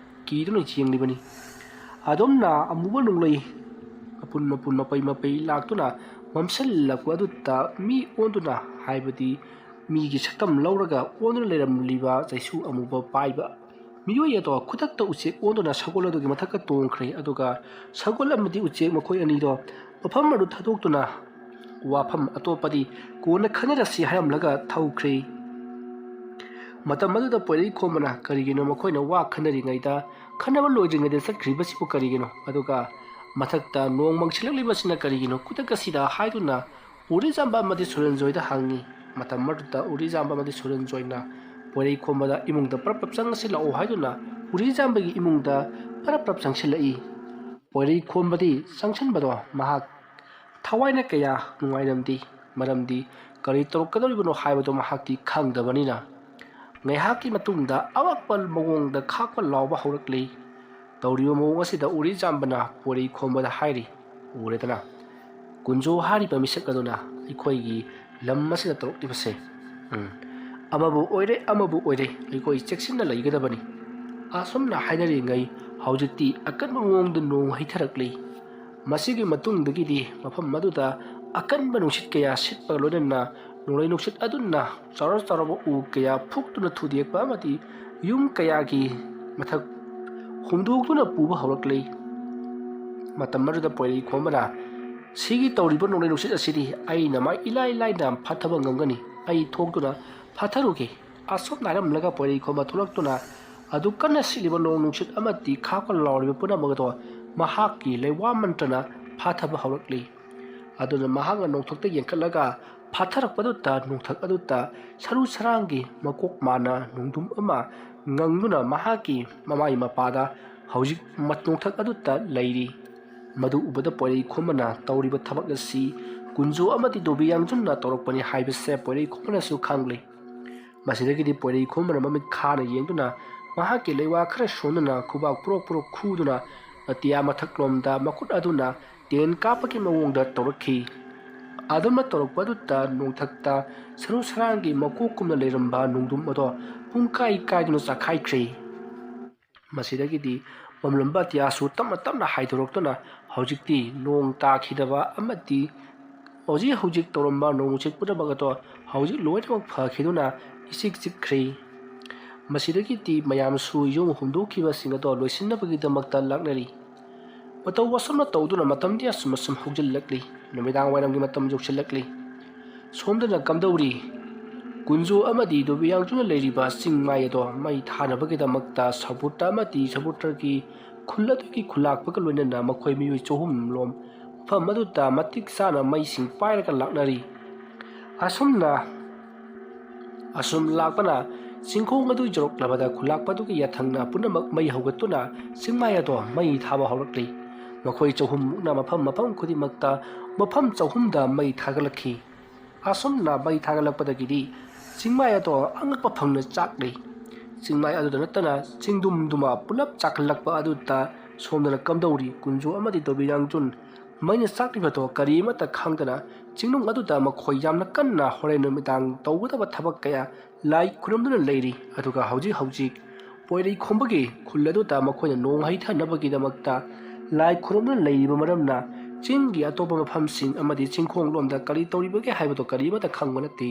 ꯀꯤꯗꯨꯅ ꯌꯦꯡꯂꯤꯕꯅꯤ꯫ ꯑꯗꯨꯝꯅ ꯑꯃꯨꯕ ꯅꯣꯡꯂꯩ ꯃꯄꯨꯟ ꯃꯄꯨꯟ ꯃꯄꯩ ꯃꯄꯩ ꯂꯥꯛꯇꯨꯅ ꯃꯝꯁꯤꯜꯂꯛꯄ ꯑꯗꯨꯗ ꯃꯤ ꯑꯣꯟꯗꯨꯅ, ꯍꯥꯏꯕꯗꯤ ꯃꯤꯒꯤ ꯁꯛꯇꯝ ꯂꯧꯔꯒ ꯑꯣꯟꯗꯨꯅ ꯂꯩꯔꯝꯂꯤꯕ ꯆꯩꯁꯨ ꯑꯃꯨꯕ ꯄꯥꯏꯕ ꯃꯤꯑꯣꯏ ꯑꯗꯣ ꯈꯨꯗꯛꯇ ꯎꯆꯦꯛ ꯑꯣꯟꯗꯨꯅ ꯁꯒꯣꯜ ꯑꯗꯨꯒꯤ ꯃꯊꯛꯇ ꯇꯣꯡꯈ꯭ꯔꯦ꯫ ꯑꯗꯨꯒ ꯁꯒꯣꯜ ꯑꯃꯗꯤ ꯎꯆꯦꯛ ꯃꯈꯣꯏ ꯑꯅꯤꯗꯣ ꯃꯐꯝ ꯑꯗꯨ ꯊꯥꯗꯣꯛꯇꯨꯅ ꯋꯥꯐꯝ ꯑꯇꯣꯞꯄꯗꯤ ꯀꯣꯟꯅ ꯈꯟꯅꯔꯁꯤ ꯍꯥꯏꯔꯝꯂꯒ ꯊꯧꯈ꯭ꯔꯦ꯫ ꯃꯇꯝ ꯑꯗꯨꯗ ꯄꯣꯏꯔꯩꯈꯣꯝꯕꯅ ꯀꯔꯤꯒꯤꯅꯣ ꯃꯈꯣꯏꯅ ꯋꯥ ꯈꯟꯅꯔꯤꯉꯩꯗ, ꯈꯟꯅꯕ ꯂꯣꯏꯗ꯭ꯔꯤꯉꯩꯗ ꯆꯠꯈ꯭ꯔꯤꯕꯁꯤꯕꯨ ꯀꯔꯤꯒꯤꯅꯣ? ꯑꯗꯨꯒ ꯃꯊꯛꯇ ꯅꯣꯡ ꯃꯪꯁꯤꯜꯂꯛꯂꯤꯕꯁꯤꯅ ꯀꯔꯤꯒꯤꯅꯣ? ꯈꯨꯗꯛ ꯑꯁꯤꯗ ꯍꯥꯏꯗꯨꯅ ꯎꯔꯤꯖꯥꯝꯕ ꯑꯃꯗꯤ ꯁꯨꯔꯟꯖꯣꯏꯗ ꯍꯪꯉꯤ꯫ ꯃꯇꯝ ꯑꯗꯨꯗ ꯎꯔꯤꯖꯥꯝꯕ ꯑꯃꯗꯤ ꯁꯨꯔꯟꯖꯣꯏꯅ ꯄꯣꯏꯔꯩꯈꯣꯝꯕꯗ ꯏꯃꯨꯡꯗ ꯄꯔꯞ ꯄꯔꯞ ꯆꯪꯉꯁꯤ ꯂꯥꯛꯑꯣ ꯍꯥꯏꯗꯨꯅ ꯎꯔꯤꯖꯥꯝꯕꯒꯤ ꯏꯃꯨꯡꯗ ꯄꯔꯞ ꯄꯔꯞ ꯆꯪꯁꯤꯜꯂꯛꯏ꯫ ꯄꯣꯏꯔꯩꯈꯣꯝꯕꯗꯤ ꯆꯪꯁꯤꯟꯕꯗꯣ ꯃꯍꯥꯛ ꯊꯋꯥꯏꯅ ꯀꯌꯥ ꯅꯨꯡꯉꯥꯏꯔꯝꯗꯦ, ꯃꯔꯝꯗꯤ ꯀꯔꯤ ꯇꯧꯔꯛꯀꯗꯧꯔꯤꯕꯅꯣ ꯍꯥꯏꯕꯗꯨ ꯃꯍꯥꯛꯇꯤ ꯈꯪꯗꯕꯅꯤꯅ꯫ ꯉꯥꯏꯍꯥꯛꯀꯤ ꯃꯇꯨꯡꯗ ꯑꯉꯛꯄ ꯃꯑꯣꯡꯗ ꯈꯥꯛꯄ ꯂꯥꯎꯕ ꯍꯧꯔꯛꯂꯤ꯫ ꯇꯧꯔꯤꯕ ꯃꯑꯣꯡ ꯑꯁꯤꯗ ꯎꯔꯤꯖꯥꯝꯕꯅ ꯄꯣꯏꯔꯩꯈꯣꯝꯕꯗ ꯍꯥꯏꯔꯤ, "ꯎꯔꯦꯗꯅ, ꯀꯨꯟꯖꯣ ꯍꯥꯏꯔꯤꯕ ꯃꯤꯁꯛ ꯑꯗꯨꯅ ꯑꯩꯈꯣꯏꯒꯤ ꯂꯝ ꯑꯁꯤꯗ ꯇꯧꯔꯛꯂꯤꯕꯁꯦ꯫ ꯎꯝ, ꯑꯃꯕꯨ ꯑꯣꯏꯔꯦ, ꯑꯃꯕꯨ ꯑꯣꯏꯔꯦ, ꯑꯩꯈꯣꯏ ꯆꯦꯛꯁꯤꯟꯅ ꯂꯩꯒꯗꯕꯅꯤ"꯫ ꯑꯁꯨꯝꯅ ꯍꯥꯏꯅꯔꯤꯉꯩ ꯍꯧꯖꯤꯛꯇꯤ ꯑꯀꯟꯕ ꯃꯑꯣꯡꯗ ꯅꯣꯡ ꯍꯩꯊꯔꯛꯂꯤ꯫ ꯃꯁꯤꯒꯤ ꯃꯇꯨꯡꯗꯒꯤꯗꯤ ꯃꯐꯝ ꯑꯗꯨꯗ ꯑꯀꯟꯕ ꯅꯨꯡꯁꯤꯠ ꯀꯌꯥ ꯁꯤꯠꯄꯒ ꯂꯣꯏꯅꯅ ꯅꯣꯡꯂꯩ ꯅꯨꯡꯁꯤꯠ ꯑꯗꯨꯅ ꯆꯥꯎꯔ ꯆꯥꯎꯔꯕ ꯎ ꯀꯌꯥ ꯐꯨꯛꯇꯨꯅ ꯊꯨꯗꯦꯛꯄ ꯑꯃꯗꯤ ꯌꯨꯝ ꯀꯌꯥꯒꯤ ꯃꯊꯛ ꯍꯨꯝꯗꯣꯛꯇꯨꯅ ꯄꯨꯕ ꯍꯧꯔꯛꯂꯤ꯫ ꯃꯇꯝ ꯑꯗꯨꯗ ꯄꯣꯏꯔꯩꯈꯣꯝꯕꯅ, "ꯁꯤꯒꯤ ꯇꯧꯔꯤꯕ ꯅꯣꯡꯂꯩ ꯅꯨꯡꯁꯤꯠ ꯑꯁꯤꯗꯤ ꯑꯩꯅ ꯃꯥ ꯏꯂꯥꯏ ꯂꯥꯏꯅ ꯐꯥꯊꯕ ꯉꯝꯒꯅꯤ꯫ ꯑꯩ ꯊꯣꯛꯇꯨꯅ ꯐꯥꯊꯔꯨꯒꯦ"꯫ ꯑꯁꯨꯝꯅ ꯍꯥꯏꯔꯝꯂꯒ ꯄꯣꯏꯔꯩꯈꯣꯝꯕ ꯊꯣꯛꯂꯛꯇꯨꯅ ꯑꯗꯨ ꯀꯟꯅ ꯁꯤꯠꯂꯤꯕ ꯅꯣꯡ ꯅꯨꯡꯁꯤꯠ ꯑꯃꯗꯤ ꯈꯥꯛꯄ ꯂꯥꯎꯔꯤꯕ ꯄꯨꯝꯅꯃꯛ ꯑꯗꯣ ꯃꯍꯥꯛꯀꯤ ꯂꯩꯋꯥ ꯃꯟꯇ꯭ꯔꯅ ꯐꯥꯊꯕ ꯍꯧꯔꯛꯂꯤ꯫ ꯑꯗꯨꯅ ꯃꯍꯥꯛꯅ ꯅꯣꯡꯊꯛꯇ ꯌꯦꯡꯈꯠꯂꯒ ꯐꯥꯊꯔꯛꯄꯗꯨꯗ ꯅꯣꯡꯊꯛ ꯑꯗꯨꯗ ꯁꯔꯨ ꯁꯔꯥꯡꯒꯤ ꯃꯀꯣꯛ ꯃꯥꯟꯅ ꯅꯣꯡꯗꯨꯝ ꯑꯃ ꯉꯪꯗꯨꯅ ꯃꯍꯥꯛꯀꯤ ꯃꯃꯥꯏ ꯃꯄꯥꯗ ꯍꯧꯖꯤꯛ ꯃ-, ꯅꯣꯡꯊꯛ ꯑꯗꯨꯗ ꯂꯩꯔꯤ꯫ ꯃꯗꯨ ꯎꯕꯗ ꯄꯣꯏꯔꯩꯈꯣꯝꯕꯅ ꯇꯧꯔꯤꯕ ꯊꯕꯛ ꯑꯁꯤ ꯀꯨꯟꯖꯣ ꯑꯃꯗꯤ ꯗꯣꯕꯤ ꯌꯥꯡꯖꯨꯝꯅ ꯇꯧꯔꯛꯄꯅꯤ ꯍꯥꯏꯕꯁꯦ ꯄꯣꯏꯔꯩꯈꯣꯝꯕꯅꯁꯨ ꯈꯪꯂꯦ꯫ ꯃꯁꯤꯗꯒꯤꯗꯤ ꯄꯣꯏꯔꯩꯈꯣꯝꯕꯅ ꯃꯃꯤꯠ ꯈꯥꯅ ꯌꯦꯡꯗꯨꯅ ꯃꯍꯥꯛꯀꯤ ꯂꯩꯋꯥ ꯈꯔ ꯁꯣꯟꯗꯨꯅ ꯈꯨꯕꯥꯛ ꯄꯨꯔꯣꯛ ꯄꯨꯔꯣꯛ ꯈꯨꯗꯨꯅ ꯑꯇꯤꯌꯥ ꯃꯊꯛꯂꯣꯝꯗ ꯃꯈꯨꯠ ꯑꯗꯨꯅ ꯇꯦꯟ ꯀꯥꯞꯄꯒꯤ ꯃꯑꯣꯡꯗ ꯇꯧꯔꯛꯈꯤ꯫ ꯑꯗꯨꯝꯅ ꯇꯧꯔꯛꯄ ꯑꯗꯨꯗ ꯅꯣꯡꯊꯛꯇ ꯁꯔꯨ ꯁꯔꯥꯡꯒꯤ ꯃꯀꯣꯛꯀꯨꯝꯅ ꯂꯩꯔꯝꯕ ꯅꯣꯡꯗꯨꯝ ꯑꯗꯣ ꯄꯨꯡꯀꯥꯏ ꯀꯥꯏꯗꯨꯅ ꯆꯥꯛꯈꯥꯏꯈ꯭ꯔꯦ꯫ ꯃꯁꯤꯗꯒꯤꯗꯤ ꯃꯝꯂꯝꯕ ꯑꯇꯤꯌꯥꯁꯨ ꯇꯞꯅ ꯇꯞꯅ ꯍꯥꯏꯗꯣꯔꯛꯇꯨꯅ ꯍꯧꯖꯤꯛꯇꯤ ꯅꯣꯡ ꯇꯥꯈꯤꯗꯕ ꯑꯃꯗꯤ ꯍꯧꯖꯤꯛ ꯍꯧꯖꯤꯛ ꯇꯧꯔꯝꯕ ꯅꯣꯡ ꯅꯨꯡꯁꯤꯠ ꯄꯨꯝꯅꯃꯛ ꯑꯗꯣ ꯍꯧꯖꯤꯛ ꯂꯣꯏꯅꯃꯛ ꯐꯈꯤꯗꯨꯅ ꯏꯆꯤꯛ ꯆꯤꯛꯈ꯭ꯔꯦ꯫ ꯃꯁꯤꯗꯒꯤꯗꯤ ꯃꯌꯥꯝꯁꯨ ꯌꯨꯝ ꯍꯨꯝꯗꯣꯛꯈꯤꯕꯁꯤꯡ ꯑꯗꯣ ꯂꯣꯏꯁꯤꯟꯅꯕꯒꯤꯗꯃꯛꯇ ꯂꯥꯛꯅꯔꯤ꯫ ꯃꯇꯧ ꯑꯁꯨꯝꯅ ꯇꯧꯗꯨꯅ ꯃꯇꯝꯗꯤ ꯑꯁꯨꯝ ꯑꯁꯨꯝ ꯍꯧꯖꯤꯜꯂꯛꯂꯤ꯫ ꯅꯨꯃꯤꯗꯥꯡ ꯋꯥꯏꯔꯝꯒꯤ ꯃꯇꯝ ꯌꯧꯁꯤꯜꯂꯛꯂꯤ꯫ ꯁꯣꯝꯗꯅ ꯀꯝꯗꯧꯔꯤ? ꯀꯨꯟꯖꯣ ꯑꯃꯗꯤ ꯗꯣꯕꯤꯌꯥꯡꯖꯨꯅ ꯂꯩꯔꯤꯕ ꯆꯤꯡ ꯃꯥꯏ ꯑꯗꯣ ꯃꯩ ꯊꯥꯅꯕꯒꯤꯗꯃꯛꯇ ꯁꯥꯕꯨꯇ ꯑꯃꯗꯤ ꯁꯥꯕꯨꯇꯒꯤ ꯈꯨꯜ ꯑꯗꯨꯒꯤ ꯈꯨꯂꯥꯛꯄꯒ ꯂꯣꯏꯅꯅ ꯃꯈꯣꯏ ꯃꯤꯑꯣꯏ ꯆꯍꯨꯝ ꯂꯣꯝ ꯃꯐꯝ ꯑꯗꯨꯗ ꯃꯇꯤꯛ ꯆꯥꯅ ꯃꯩꯁꯤꯡ ꯄꯥꯏꯔꯒ ꯂꯥꯛꯅꯔꯤ꯫ ꯑꯁꯨꯝꯅ ꯑꯁꯨꯝ ꯂꯥꯛꯄꯅ ꯆꯤꯡꯈꯣꯡ ꯑꯗꯨ ꯌꯧꯔꯛꯂꯕꯗ ꯈꯨꯂꯥꯛꯄ ꯑꯗꯨꯒꯤ ꯌꯥꯊꯪꯅ ꯄꯨꯝꯅꯃꯛ ꯃꯩ ꯍꯧꯒꯠꯇꯨꯅ ꯆꯤꯡꯃꯥꯏ ꯑꯗꯣ ꯃꯩ ꯊꯥꯕ ꯍꯧꯔꯛꯂꯤ꯫ ꯃꯈꯣꯏ ꯆꯍꯨꯝꯃꯨꯛꯅ ꯃꯐꯝ ꯃꯐꯝ ꯈꯨꯗꯤꯡꯃꯛꯇ ꯃꯐꯝ ꯆꯍꯨꯝꯗ ꯃꯩ ꯊꯥꯒꯠꯂꯛꯈꯤ꯫ ꯑꯁꯨꯝꯅ ꯃꯩ ꯊꯥꯒꯠꯂꯛꯄꯗꯒꯤꯗꯤ ꯆꯤꯡꯃꯥꯏ ꯑꯗꯣ ꯑꯉꯛꯄ ꯐꯪꯅ ꯆꯥꯛꯂꯤ꯫ ꯆꯤꯡꯃꯥꯏ ꯑꯗꯨꯗ ꯅꯠꯇꯅ ꯆꯤꯡꯗꯨꯝꯗꯨꯃ ꯄꯨꯂꯞ ꯆꯥꯛꯈꯠꯂꯛꯄ ꯑꯗꯨꯗ ꯁꯣꯝꯗꯅ ꯀꯝꯗꯧꯔꯤ ꯀꯨꯟꯖꯣ ꯑꯃꯗꯤ ꯗꯣꯕꯤꯌꯥꯡꯖꯨꯟ ꯃꯩꯅ ꯆꯥꯛꯂꯤꯕꯗꯣ ꯀꯔꯤ ꯑꯃꯠꯇ ꯈꯪꯗꯅ ꯆꯤꯡꯅꯨꯡ ꯑꯗꯨꯗ ꯃꯈꯣꯏ ꯌꯥꯝꯅ ꯀꯟꯅ ꯍꯣꯔꯦꯟ ꯅꯨꯃꯤꯗꯥꯡ ꯇꯧꯒꯗꯕ ꯊꯕꯛ ꯀꯌꯥ ꯂꯥꯏ ꯈꯨꯔꯨꯝꯗꯨꯅ ꯂꯩꯔꯤ꯫ ꯑꯗꯨꯒ ꯍꯧꯖꯤꯛ ꯍꯧꯖꯤꯛ ꯄꯣꯏꯔꯩ ꯈꯣꯝꯕꯒꯤ ꯈꯨꯜ ꯑꯗꯨꯗ ꯃꯈꯣꯏꯅ ꯅꯣꯡ ꯍꯩꯊꯅꯕꯒꯤꯗꯃꯛꯇ ꯂꯥꯏ ꯈꯨꯔꯨꯝꯗꯨꯅ ꯂꯩꯔꯤꯕ ꯃꯔꯝꯅ ꯆꯤꯡꯒꯤ ꯑꯇꯣꯞꯄ ꯃꯐꯝꯁꯤꯡ ꯑꯃꯗꯤ ꯆꯤꯡꯈꯣꯡꯂꯣꯝꯗ ꯀꯔꯤ ꯇꯧꯔꯤꯕꯒꯦ ꯍꯥꯏꯕꯗꯣ ꯀꯔꯤꯃꯠꯇ ꯈꯪꯕ ꯅꯠꯇꯦ꯫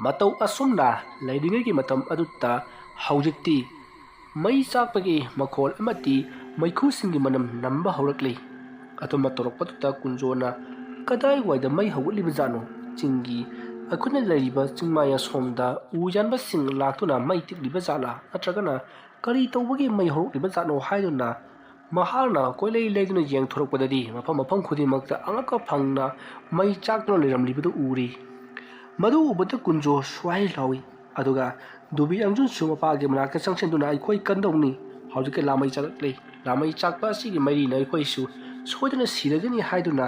ꯃꯇꯧ ꯑꯁꯨꯝꯅ ꯂꯩꯔꯤꯉꯩꯒꯤ ꯃꯇꯝ ꯑꯗꯨꯗ ꯍꯧꯖꯤꯛꯇꯤ ꯃꯩ ꯆꯥꯛꯄꯒꯤ ꯃꯈꯣꯜ ꯑꯃꯗꯤ ꯃꯩꯈꯨꯁꯤꯡꯒꯤ ꯃꯅꯝ ꯅꯝꯕ ꯍꯧꯔꯛꯂꯤ꯫ ꯑꯗꯨꯝꯅ ꯇꯧꯔꯛꯄꯗꯨꯗ ꯀꯨꯟꯖꯣꯅ ꯀꯗꯥꯏꯋꯥꯏꯗ ꯃꯩ ꯍꯧꯒꯠꯂꯤꯕꯖꯥꯠꯅꯣ? ꯆꯤꯡꯒꯤ ꯑꯩꯈꯣꯏꯅ ꯂꯩꯔꯤꯕ ꯆꯤꯡꯃꯥꯏ ꯑꯁꯣꯝꯗ ꯎ ꯌꯥꯟꯕꯁꯤꯡ ꯂꯥꯛꯇꯨꯅ ꯃꯩ ꯇꯤꯛꯂꯤꯕ ꯖꯥꯠꯂꯥ? ꯅꯠꯇ꯭ꯔꯒꯅ ꯀꯔꯤ ꯇꯧꯕꯒꯤ ꯃꯩ ꯍꯧꯔꯛꯂꯤꯕ ꯖꯥꯠꯅꯣ ꯍꯥꯏꯗꯨꯅ ꯃꯍꯥꯛꯅ ꯀꯣꯏꯂꯩ ꯂꯩꯗꯨꯅ ꯌꯦꯡꯊꯣꯔꯛꯄꯗꯗꯤ ꯃꯐꯝ ꯃꯐꯝ ꯈꯨꯗꯤꯡꯃꯛꯇ ꯑꯉꯛꯄ ꯐꯪꯅ ꯃꯩ ꯆꯥꯛꯇꯨꯅ ꯂꯩꯔꯝꯂꯤꯕꯗꯨ ꯎꯔꯤ꯫ ꯃꯗꯨ ꯎꯕꯗ ꯀꯨꯟꯖꯣ ꯁ꯭ꯋꯥꯏ ꯂꯥꯎꯏ꯫ ꯑꯗꯨꯒ ꯗꯨꯕꯤ ꯌꯥꯡꯖꯨꯟꯁꯨ ꯃꯄꯥꯒꯤ ꯃꯅꯥꯛꯇ ꯆꯪꯁꯤꯟꯗꯨꯅ, "ꯑꯩꯈꯣꯏ ꯀꯟꯗꯧꯅꯤ, ꯍꯧꯖꯤꯛꯀꯤ ꯂꯥꯃꯩ ꯆꯥꯛꯂꯛꯂꯦ, ꯂꯥꯃꯩ ꯆꯥꯛꯄ ꯑꯁꯤꯒꯤ ꯃꯩꯔꯤꯅ ꯑꯩꯈꯣꯏꯁꯨ ꯁꯣꯏꯗꯅ ꯁꯤꯔꯒꯅꯤ" ꯍꯥꯏꯗꯨꯅ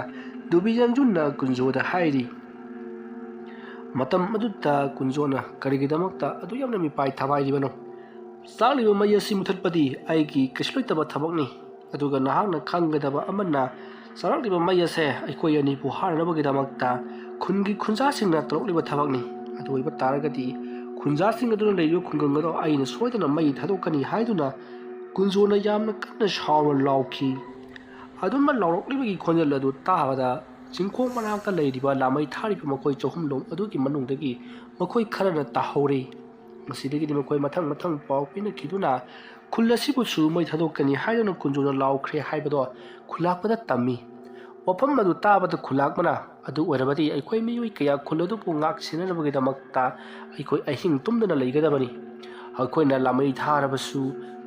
ꯗꯨꯕꯤ ꯌꯥꯡꯖꯨꯟꯅ ꯀꯨꯟꯖꯣꯗ ꯍꯥꯏꯔꯤ꯫ ꯃꯇꯝ ꯑꯗꯨꯗ ꯀꯨꯟꯖꯣꯅ ꯀꯔꯤꯒꯤꯗꯃꯛꯇ ꯑꯗꯨ ꯌꯥꯝꯅ ꯃꯤꯄꯥꯏ ꯊꯕꯥꯏꯔꯤꯕꯅꯣ? "ꯆꯥꯛꯂꯤꯕ ꯃꯩ ꯑꯁꯤ ꯃꯨꯊꯠꯄꯗꯤ ꯑꯩꯒꯤ ꯀꯩꯁꯨ ꯂꯩꯇꯕ ꯊꯕꯛꯅꯤ꯫ ꯑꯗꯨꯒ ꯅꯍꯥꯛꯅ ꯈꯪꯒꯗꯕ ꯑꯃꯅ, ꯆꯥꯛꯂꯛꯂꯤꯕ ꯃꯩ ꯑꯁꯦ ꯑꯩꯈꯣꯏ ꯑꯅꯤꯕꯨ ꯍꯥꯠꯅꯅꯕꯒꯤꯗꯃꯛꯇ ꯈꯨꯟꯒꯤ ꯈꯨꯟꯖꯥꯁꯤꯡꯅ ꯇꯧꯔꯛꯂꯤꯕ ꯊꯕꯛꯅꯤ꯫ ꯑꯗꯨ ꯑꯣꯏꯕ ꯇꯥꯔꯒꯗꯤ ꯈꯨꯟꯖꯥꯁꯤꯡ ꯑꯗꯨꯅ ꯂꯩꯔꯤꯕ ꯈꯨꯡꯒꯪ ꯑꯗꯣ ꯑꯩꯅ ꯁꯣꯏꯗꯅ ꯃꯩ ꯊꯥꯗꯣꯛꯀꯅꯤ" ꯍꯥꯏꯗꯨꯅ ꯀꯨꯟꯖꯣꯅ ꯌꯥꯝꯅ ꯀꯟꯅ ꯁꯥꯎꯅ ꯂꯥꯎꯈꯤ꯫ ꯑꯗꯨꯝꯅ ꯂꯥꯎꯔꯛꯂꯤꯕꯒꯤ ꯈꯣꯟꯖꯦꯜ ꯑꯗꯨ ꯇꯥꯕꯗ ꯆꯤꯡꯈꯣꯡ ꯃꯅꯥꯛꯇ ꯂꯩꯔꯤꯕ ꯂꯥꯃꯩ ꯊꯥꯔꯤꯕ ꯃꯈꯣꯏ ꯆꯍꯨꯝꯂꯣꯝ ꯑꯗꯨꯒꯤ ꯃꯅꯨꯡꯗꯒꯤ ꯃꯈꯣꯏ ꯈꯔꯅ ꯇꯥꯍꯧꯔꯤ꯫ ꯃꯁꯤꯗꯒꯤꯗꯤ ꯃꯈꯣꯏ ꯃꯊꯪ ꯃꯊꯪ ꯄꯥꯎ ꯄꯤꯅꯈꯤꯗꯨꯅ ꯈꯨꯜ ꯑꯁꯤꯕꯨꯁꯨ ꯃꯩ ꯊꯥꯗꯣꯛꯀꯅꯤ ꯍꯥꯏꯗꯨꯅ ꯀꯨꯟꯖꯣꯅ ꯂꯥꯎꯈ꯭ꯔꯦ ꯍꯥꯏꯕꯗꯣ ꯈꯨꯂꯥꯛꯄꯗ ꯇꯝꯃꯤ꯫ ꯋꯥꯐꯝ ꯑꯗꯨ ꯇꯥꯕꯗ ꯈꯨꯂꯥꯛꯄꯅ, "ꯑꯗꯨ ꯑꯣꯏꯔꯕꯗꯤ ꯑꯩꯈꯣꯏ ꯃꯤꯑꯣꯏ ꯀꯌꯥ ꯈꯨꯜ ꯑꯗꯨꯕꯨ ꯉꯥꯛ ꯁꯦꯟꯅꯅꯕꯒꯤꯗꯃꯛꯇ ꯑꯩꯈꯣꯏ ꯑꯍꯤꯡ ꯇꯨꯝꯗꯅ ꯂꯩꯒꯗꯕꯅꯤ꯫ ꯑꯩꯈꯣꯏꯅ ꯂꯥꯃꯩ ꯊꯥꯔꯕꯁꯨ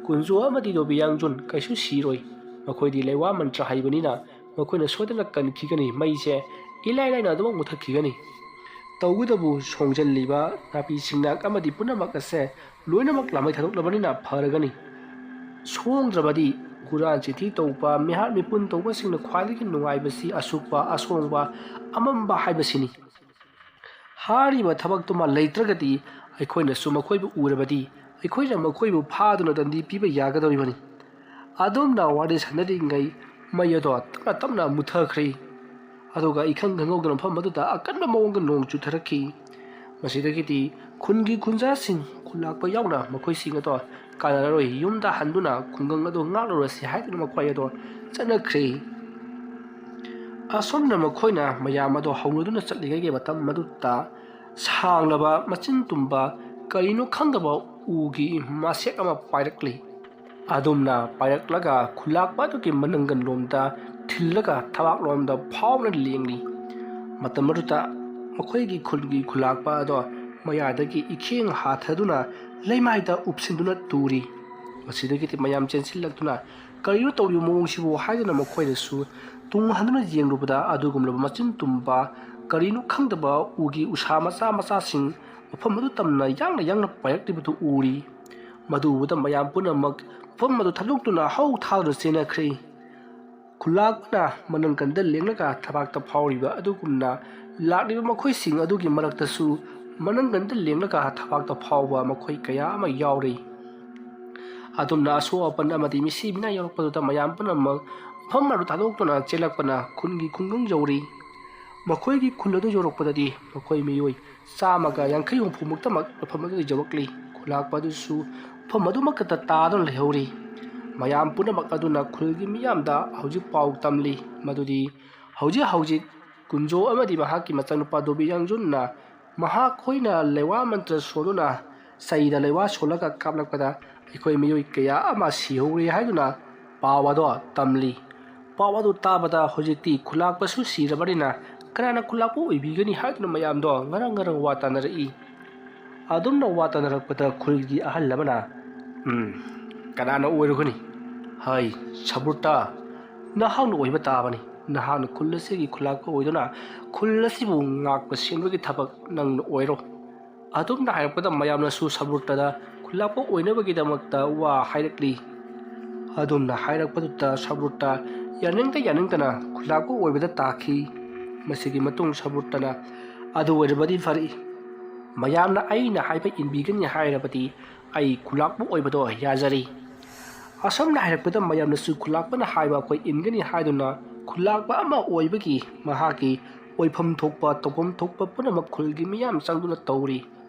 ꯀꯨꯟꯖꯣ ꯑꯃꯗꯤ ꯗꯣꯕꯤꯌꯥꯡꯖꯨꯟ ꯀꯩꯁꯨ ꯁꯤꯔꯣꯏ꯫ ꯃꯈꯣꯏꯗꯤ ꯂꯩꯋꯥ ꯃꯟꯇ꯭ꯔ ꯍꯩꯕꯅꯤꯅ ꯃꯈꯣꯏꯅ ꯁꯣꯏꯗꯅ ꯀꯟꯈꯤꯒꯅꯤ꯫ ꯃꯩꯁꯦ ꯏꯂꯥꯏ ꯂꯥꯏꯅ ꯑꯗꯨꯃꯛ ꯃꯨꯊꯠꯈꯤꯒꯅꯤ꯫ ꯇꯧꯕꯇꯕꯨ ꯁꯣꯡꯖꯜꯂꯤꯕ ꯅꯥꯄꯤ ꯁꯤꯡꯅꯥꯛ ꯑꯃꯗꯤ ꯄꯨꯝꯅꯃꯛ ꯑꯁꯦ ꯂꯣꯏꯅꯃꯛ ꯂꯥꯃꯩ ꯊꯥꯗꯣꯛꯂꯕꯅꯤꯅ ꯐꯔꯒꯅꯤ꯫ ꯁꯣꯡꯗ꯭ꯔꯕꯗꯤ ꯍꯨꯔꯥꯟ ꯆꯤꯊꯤ ꯇꯧꯕ, ꯃꯤꯍꯥꯠ ꯃꯤꯄꯨꯟ ꯇꯧꯕꯁꯤꯡꯅ ꯈ꯭ꯋꯥꯏꯗꯒꯤ ꯅꯨꯡꯉꯥꯏꯕꯁꯤ ꯑꯁꯨꯛꯄ, ꯑꯁꯣꯡꯕ, ꯑꯃꯝꯕ ꯍꯥꯏꯕꯁꯤꯅꯤ꯫ ꯍꯥꯏꯔꯤꯕ ꯊꯕꯛꯇꯨꯃ ꯂꯩꯇ꯭ꯔꯒꯗꯤ ꯑꯩꯈꯣꯏꯅꯁꯨ ꯃꯈꯣꯏꯕꯨ ꯎꯔꯕꯗꯤ ꯑꯩꯈꯣꯏꯅ ꯃꯈꯣꯏꯕꯨ ꯐꯥꯗꯨꯅ ꯗꯟꯗꯤ ꯄꯤꯕ ꯌꯥꯒꯗꯧꯔꯤꯕꯅꯤ"꯫ ꯑꯗꯣꯝꯅ ꯋꯥꯔꯤ ꯁꯥꯟꯅꯔꯤꯉꯩ ꯃꯩ ꯑꯗꯣ ꯇꯞꯅ ꯇꯞꯅ ꯃꯨꯠꯊꯈ꯭ꯔꯦ꯫ ꯑꯗꯨꯒ ꯏꯈꯪ ꯈꯪꯍꯧꯗꯅ ꯃꯐꯝ ꯑꯗꯨꯗ ꯑꯀꯟꯕ ꯃꯑꯣꯡꯗ ꯅꯣꯡ ꯆꯨꯊꯔꯛꯈꯤ꯫ ꯃꯁꯤꯗꯒꯤꯗꯤ ꯈꯨꯟꯒꯤ ꯈꯨꯟꯖꯥꯁꯤꯡ, ꯈꯨꯂꯥꯛꯄ ꯌꯥꯎꯅ, ꯃꯈꯣꯏꯁꯤꯡ ꯑꯗꯣ ꯀꯥꯟꯅꯔꯔꯣꯏ, ꯌꯨꯝꯗ ꯍꯟꯗꯨꯅ ꯈꯨꯡꯒꯪ ꯑꯗꯨ ꯉꯥꯛꯂꯨꯔꯁꯤ ꯍꯥꯏꯗꯨꯅ ꯃꯈꯣꯏ ꯑꯗꯣ ꯆꯠꯅꯈ꯭ꯔꯦ꯫ ꯑꯁꯨꯝꯅ ꯃꯈꯣꯏꯅ ꯃꯌꯥꯝ ꯑꯗꯣ ꯍꯧꯅꯗꯨꯅ ꯆꯠꯂꯤꯉꯩꯒꯤ ꯃꯇꯝ ꯑꯗꯨꯗ ꯁꯥꯡꯂꯕ ꯃꯆꯤꯟ ꯇꯨꯝꯕ ꯀꯔꯤꯅꯣ ꯈꯪꯗꯕ ꯎꯒꯤ ꯃꯁꯦꯛ ꯑꯃ ꯄꯥꯏꯔꯛꯂꯤ꯫ ꯑꯗꯨꯝꯅ ꯄꯥꯏꯔꯛꯂꯒ ꯈꯨꯂꯥꯛꯄ ꯑꯗꯨꯒꯤ ꯃꯅꯪꯒꯟ ꯂꯣꯝꯗ ꯊꯤꯜꯂꯒ ꯊꯕꯥꯛ ꯂꯣꯝꯗ ꯐꯥꯎꯅ ꯂꯦꯡꯂꯤ꯫ ꯃꯇꯝ ꯑꯗꯨꯗ ꯃꯈꯣꯏꯒꯤ ꯈꯨꯟꯒꯤ ꯈꯨꯂꯥꯛꯄ ꯑꯗꯣ ꯃꯌꯥꯗꯒꯤ ꯏꯈꯦꯡ ꯍꯥꯊꯗꯨꯅ ꯂꯩꯃꯥꯏꯗ ꯎꯞꯁꯤꯟꯗꯨꯅ ꯇꯨꯔꯤ꯫ ꯃꯁꯤꯗꯒꯤꯗꯤ ꯃꯌꯥꯝ ꯆꯦꯟꯁꯤꯜꯂꯛꯇꯨꯅ "ꯀꯔꯤꯅꯣ ꯇꯧꯔꯤꯕ ꯃꯑꯣꯡꯁꯤꯕꯨ?" ꯍꯥꯏꯗꯨꯅ ꯃꯈꯣꯏꯅꯁꯨ ꯇꯨꯡ ꯍꯟꯗꯨꯅ ꯌꯦꯡꯂꯨꯕꯗ ꯑꯗꯨꯒꯨꯝꯂꯕ ꯃꯆꯤꯟ ꯇꯨꯝꯕ ꯀꯔꯤꯅꯣ ꯈꯪꯗꯕ ꯎꯒꯤ ꯎꯁꯥ ꯃꯆꯥ ꯃꯆꯥꯁꯤꯡ ꯃꯐꯝ ꯑꯗꯨ ꯇꯝꯅ ꯌꯥꯡꯅ ꯌꯥꯡꯅ ꯄꯥꯏꯔꯛꯂꯤꯕꯗꯨ ꯎꯔꯤ꯫ ꯃꯗꯨ ꯎꯕꯗ ꯃꯌꯥꯝ ꯄꯨꯝꯅꯃꯛ ꯃꯐꯝ ꯑꯗꯨ ꯊꯥꯗꯣꯛꯇꯨꯅ ꯍꯧ ꯊꯥꯗꯨꯅ ꯆꯦꯟꯅꯈ꯭ꯔꯦ꯫ ꯈꯨꯂꯥꯛꯄꯅ ꯃꯅꯪꯒꯟꯗ ꯂꯦꯡꯂꯒ ꯊꯕꯥꯛꯇ ꯐꯥꯎꯔꯤꯕ ꯑꯗꯨꯒꯨꯝꯅ ꯂꯥꯛꯂꯤꯕ ꯃꯈꯣꯏꯁꯤꯡ ꯑꯗꯨꯒꯤ ꯃꯔꯛꯇꯁꯨ ꯃꯅꯪꯒꯟꯗ ꯂꯦꯡꯂꯒ ꯊꯕꯥꯛꯇ ꯐꯥꯎꯕ ꯃꯈꯣꯏ ꯀꯌꯥ ꯑꯃ ꯌꯥꯎꯔꯤ꯫ ꯑꯗꯨꯝꯅ ꯑꯁꯣꯛ ꯑꯄꯟ ꯑꯃꯗꯤ ꯃꯤꯁꯤ ꯃꯤꯅꯥ ꯌꯥꯎꯔꯛꯄꯗꯨꯗ ꯃꯌꯥꯝ ꯄꯨꯝꯅꯃꯛ ꯃꯐꯝ ꯑꯗꯨ ꯊꯥꯗꯣꯛꯇꯨꯅ ꯆꯦꯜꯂꯛꯄꯅ ꯈꯨꯟꯒꯤ ꯈꯨꯡꯒꯪ ꯌꯧꯔꯤ꯫ ꯃꯈꯣꯏꯒꯤ ꯈꯨꯜ ꯑꯗꯨ ꯌꯧꯔꯛꯄꯗꯗꯤ ꯃꯈꯣꯏ ꯃꯤꯑꯣꯏ ꯆꯥꯝꯃꯒ ꯌꯥꯡꯈꯩ ꯍꯨꯝꯐꯨꯃꯨꯛꯇꯃꯛ ꯃꯐꯝ ꯑꯗꯨꯗ ꯌꯧꯔꯛꯂꯤ꯫ ꯈꯨꯂꯥꯛꯄ ꯑꯗꯨꯁꯨ ꯃꯐꯝ ꯑꯗꯨꯃꯛꯇꯗ ꯇꯥꯗꯨꯅ ꯂꯩꯍꯧꯔꯤ꯫ ꯃꯌꯥꯝ ꯄꯨꯝꯅꯃꯛ ꯑꯗꯨꯅ ꯈꯨꯜꯒꯤ ꯃꯤꯌꯥꯝꯗ ꯍꯧꯖꯤꯛ ꯄꯥꯎ ꯇꯝꯂꯤ ꯃꯗꯨꯗꯤ ꯍꯧꯖꯤꯛ ꯍꯧꯖꯤꯛ ꯀꯨꯟꯖꯣ ꯑꯃꯗꯤ ꯃꯍꯥꯛꯀꯤ ꯃꯆꯥꯅꯨꯄꯥ ꯗꯣꯕꯤ ꯌꯥꯡꯖꯨꯟꯅ ꯃꯍꯥꯛꯈꯣꯏꯅ ꯂꯩꯋꯥ ꯃꯟꯇ꯭ꯔ ꯁꯣꯟꯗꯨꯅ ꯆꯩꯗ ꯂꯩꯋꯥ ꯁꯣꯜꯂꯒ ꯀꯥꯞꯂꯛꯄꯗ ꯑꯩꯈꯣꯏ ꯃꯤꯑꯣꯏ ꯀꯌꯥ ꯑꯃ ꯁꯤꯍꯧꯔꯦ ꯍꯥꯏꯗꯨꯅ ꯄꯥꯎ ꯑꯗꯣ ꯇꯝꯂꯤ꯫ ꯄꯥꯎ ꯑꯗꯨ ꯇꯥꯕꯗ ꯍꯧꯖꯤꯛꯇꯤ ꯈꯨꯂꯥꯛꯄꯁꯨ ꯁꯤꯔꯕꯅꯤꯅ ꯀꯅꯥꯅ ꯈꯨꯂꯥꯛꯄ ꯑꯣꯏꯕꯤꯒꯅꯤ ꯍꯥꯏꯗꯨꯅ ꯃꯌꯥꯝꯗꯣ ꯉꯔꯪ ꯉꯔꯪ ꯋꯥ ꯇꯥꯅꯔꯛꯏ꯫ ꯑꯗꯨꯝꯅ ꯋꯥ ꯇꯥꯅꯔꯛꯄꯗ ꯈꯨꯜꯒꯤ ꯑꯍꯜ ꯑꯃꯅ, "ꯎꯝ, ꯀꯅꯥꯅ ꯑꯣꯏꯔꯨꯒꯅꯤ? ꯍꯩ, ꯁꯕꯨꯔꯇ, ꯅꯍꯥꯛꯅ ꯑꯣꯏꯕ ꯇꯥꯕꯅꯤ꯫ ꯅꯍꯥꯛꯅ ꯈꯨꯜ ꯑꯁꯤꯒꯤ ꯈꯨꯂꯥꯛꯄ ꯑꯣꯏꯗꯨꯅ ꯈꯨꯜ ꯑꯁꯤꯕꯨ ꯉꯥꯛꯄ ꯁꯦꯟꯕꯒꯤ ꯊꯕꯛ ꯅꯪꯅ ꯑꯣꯏꯔꯣ꯫" ꯑꯗꯨꯝꯅ ꯍꯥꯏꯔꯛꯄꯗ ꯃꯌꯥꯝꯅꯁꯨ ꯁꯕꯨꯔꯇꯗ ꯈꯨꯂꯥꯛꯄ ꯑꯣꯏꯅꯕꯒꯤꯗꯃꯛꯇ ꯋꯥ ꯍꯥꯏꯔꯛꯂꯤ꯫ ꯑꯗꯨꯝꯅ ꯍꯥꯏꯔꯛꯄꯗꯨꯗ ꯁꯕꯨꯔꯇ ꯌꯥꯅꯤꯡꯗ ꯌꯥꯅꯤꯡꯗꯅ ꯈꯨꯂꯥꯛꯄ ꯑꯣꯏꯕꯗ ꯇꯥꯈꯤ꯫ ꯃꯁꯤꯒꯤ ꯃꯇꯨꯡ ꯁꯕꯨꯔꯇꯅ, "ꯑꯗꯨ ꯑꯣꯏꯔꯕꯗꯤ ꯐꯔꯦ, ꯃꯌꯥꯝꯅ ꯑꯩꯅ ꯍꯥꯏꯕ ꯏꯟꯕꯤꯒꯅꯤ ꯍꯥꯏꯔꯕꯗꯤ ꯑꯩ ꯈꯨꯂꯥꯛꯄ ꯑꯣꯏꯕꯗꯣ ꯌꯥꯖꯔꯤ꯫" ꯑꯁꯨꯝꯅ ꯍꯥꯏꯔꯛꯄꯗ ꯃꯌꯥꯝꯅꯁꯨ ꯈꯨꯂꯥꯛꯄꯅ ꯍꯥꯏꯕ ꯑꯩꯈꯣꯏ ꯏꯟꯒꯅꯤ ꯍꯥꯏꯗꯨꯅ ꯈꯨꯂꯥꯛꯄ ꯑꯃ ꯑꯣꯏꯕꯒꯤ ꯃꯍꯥꯛꯀꯤ ꯑꯣꯏꯐꯝ ꯊꯣꯛꯄ, ꯇꯧꯐꯝ ꯊꯣꯛꯄ ꯄꯨꯝꯅꯃꯛ ꯈꯨꯜꯒꯤ ꯃꯤꯌꯥꯝ ꯆꯪꯗꯨꯅ ꯇꯧꯔꯤ꯫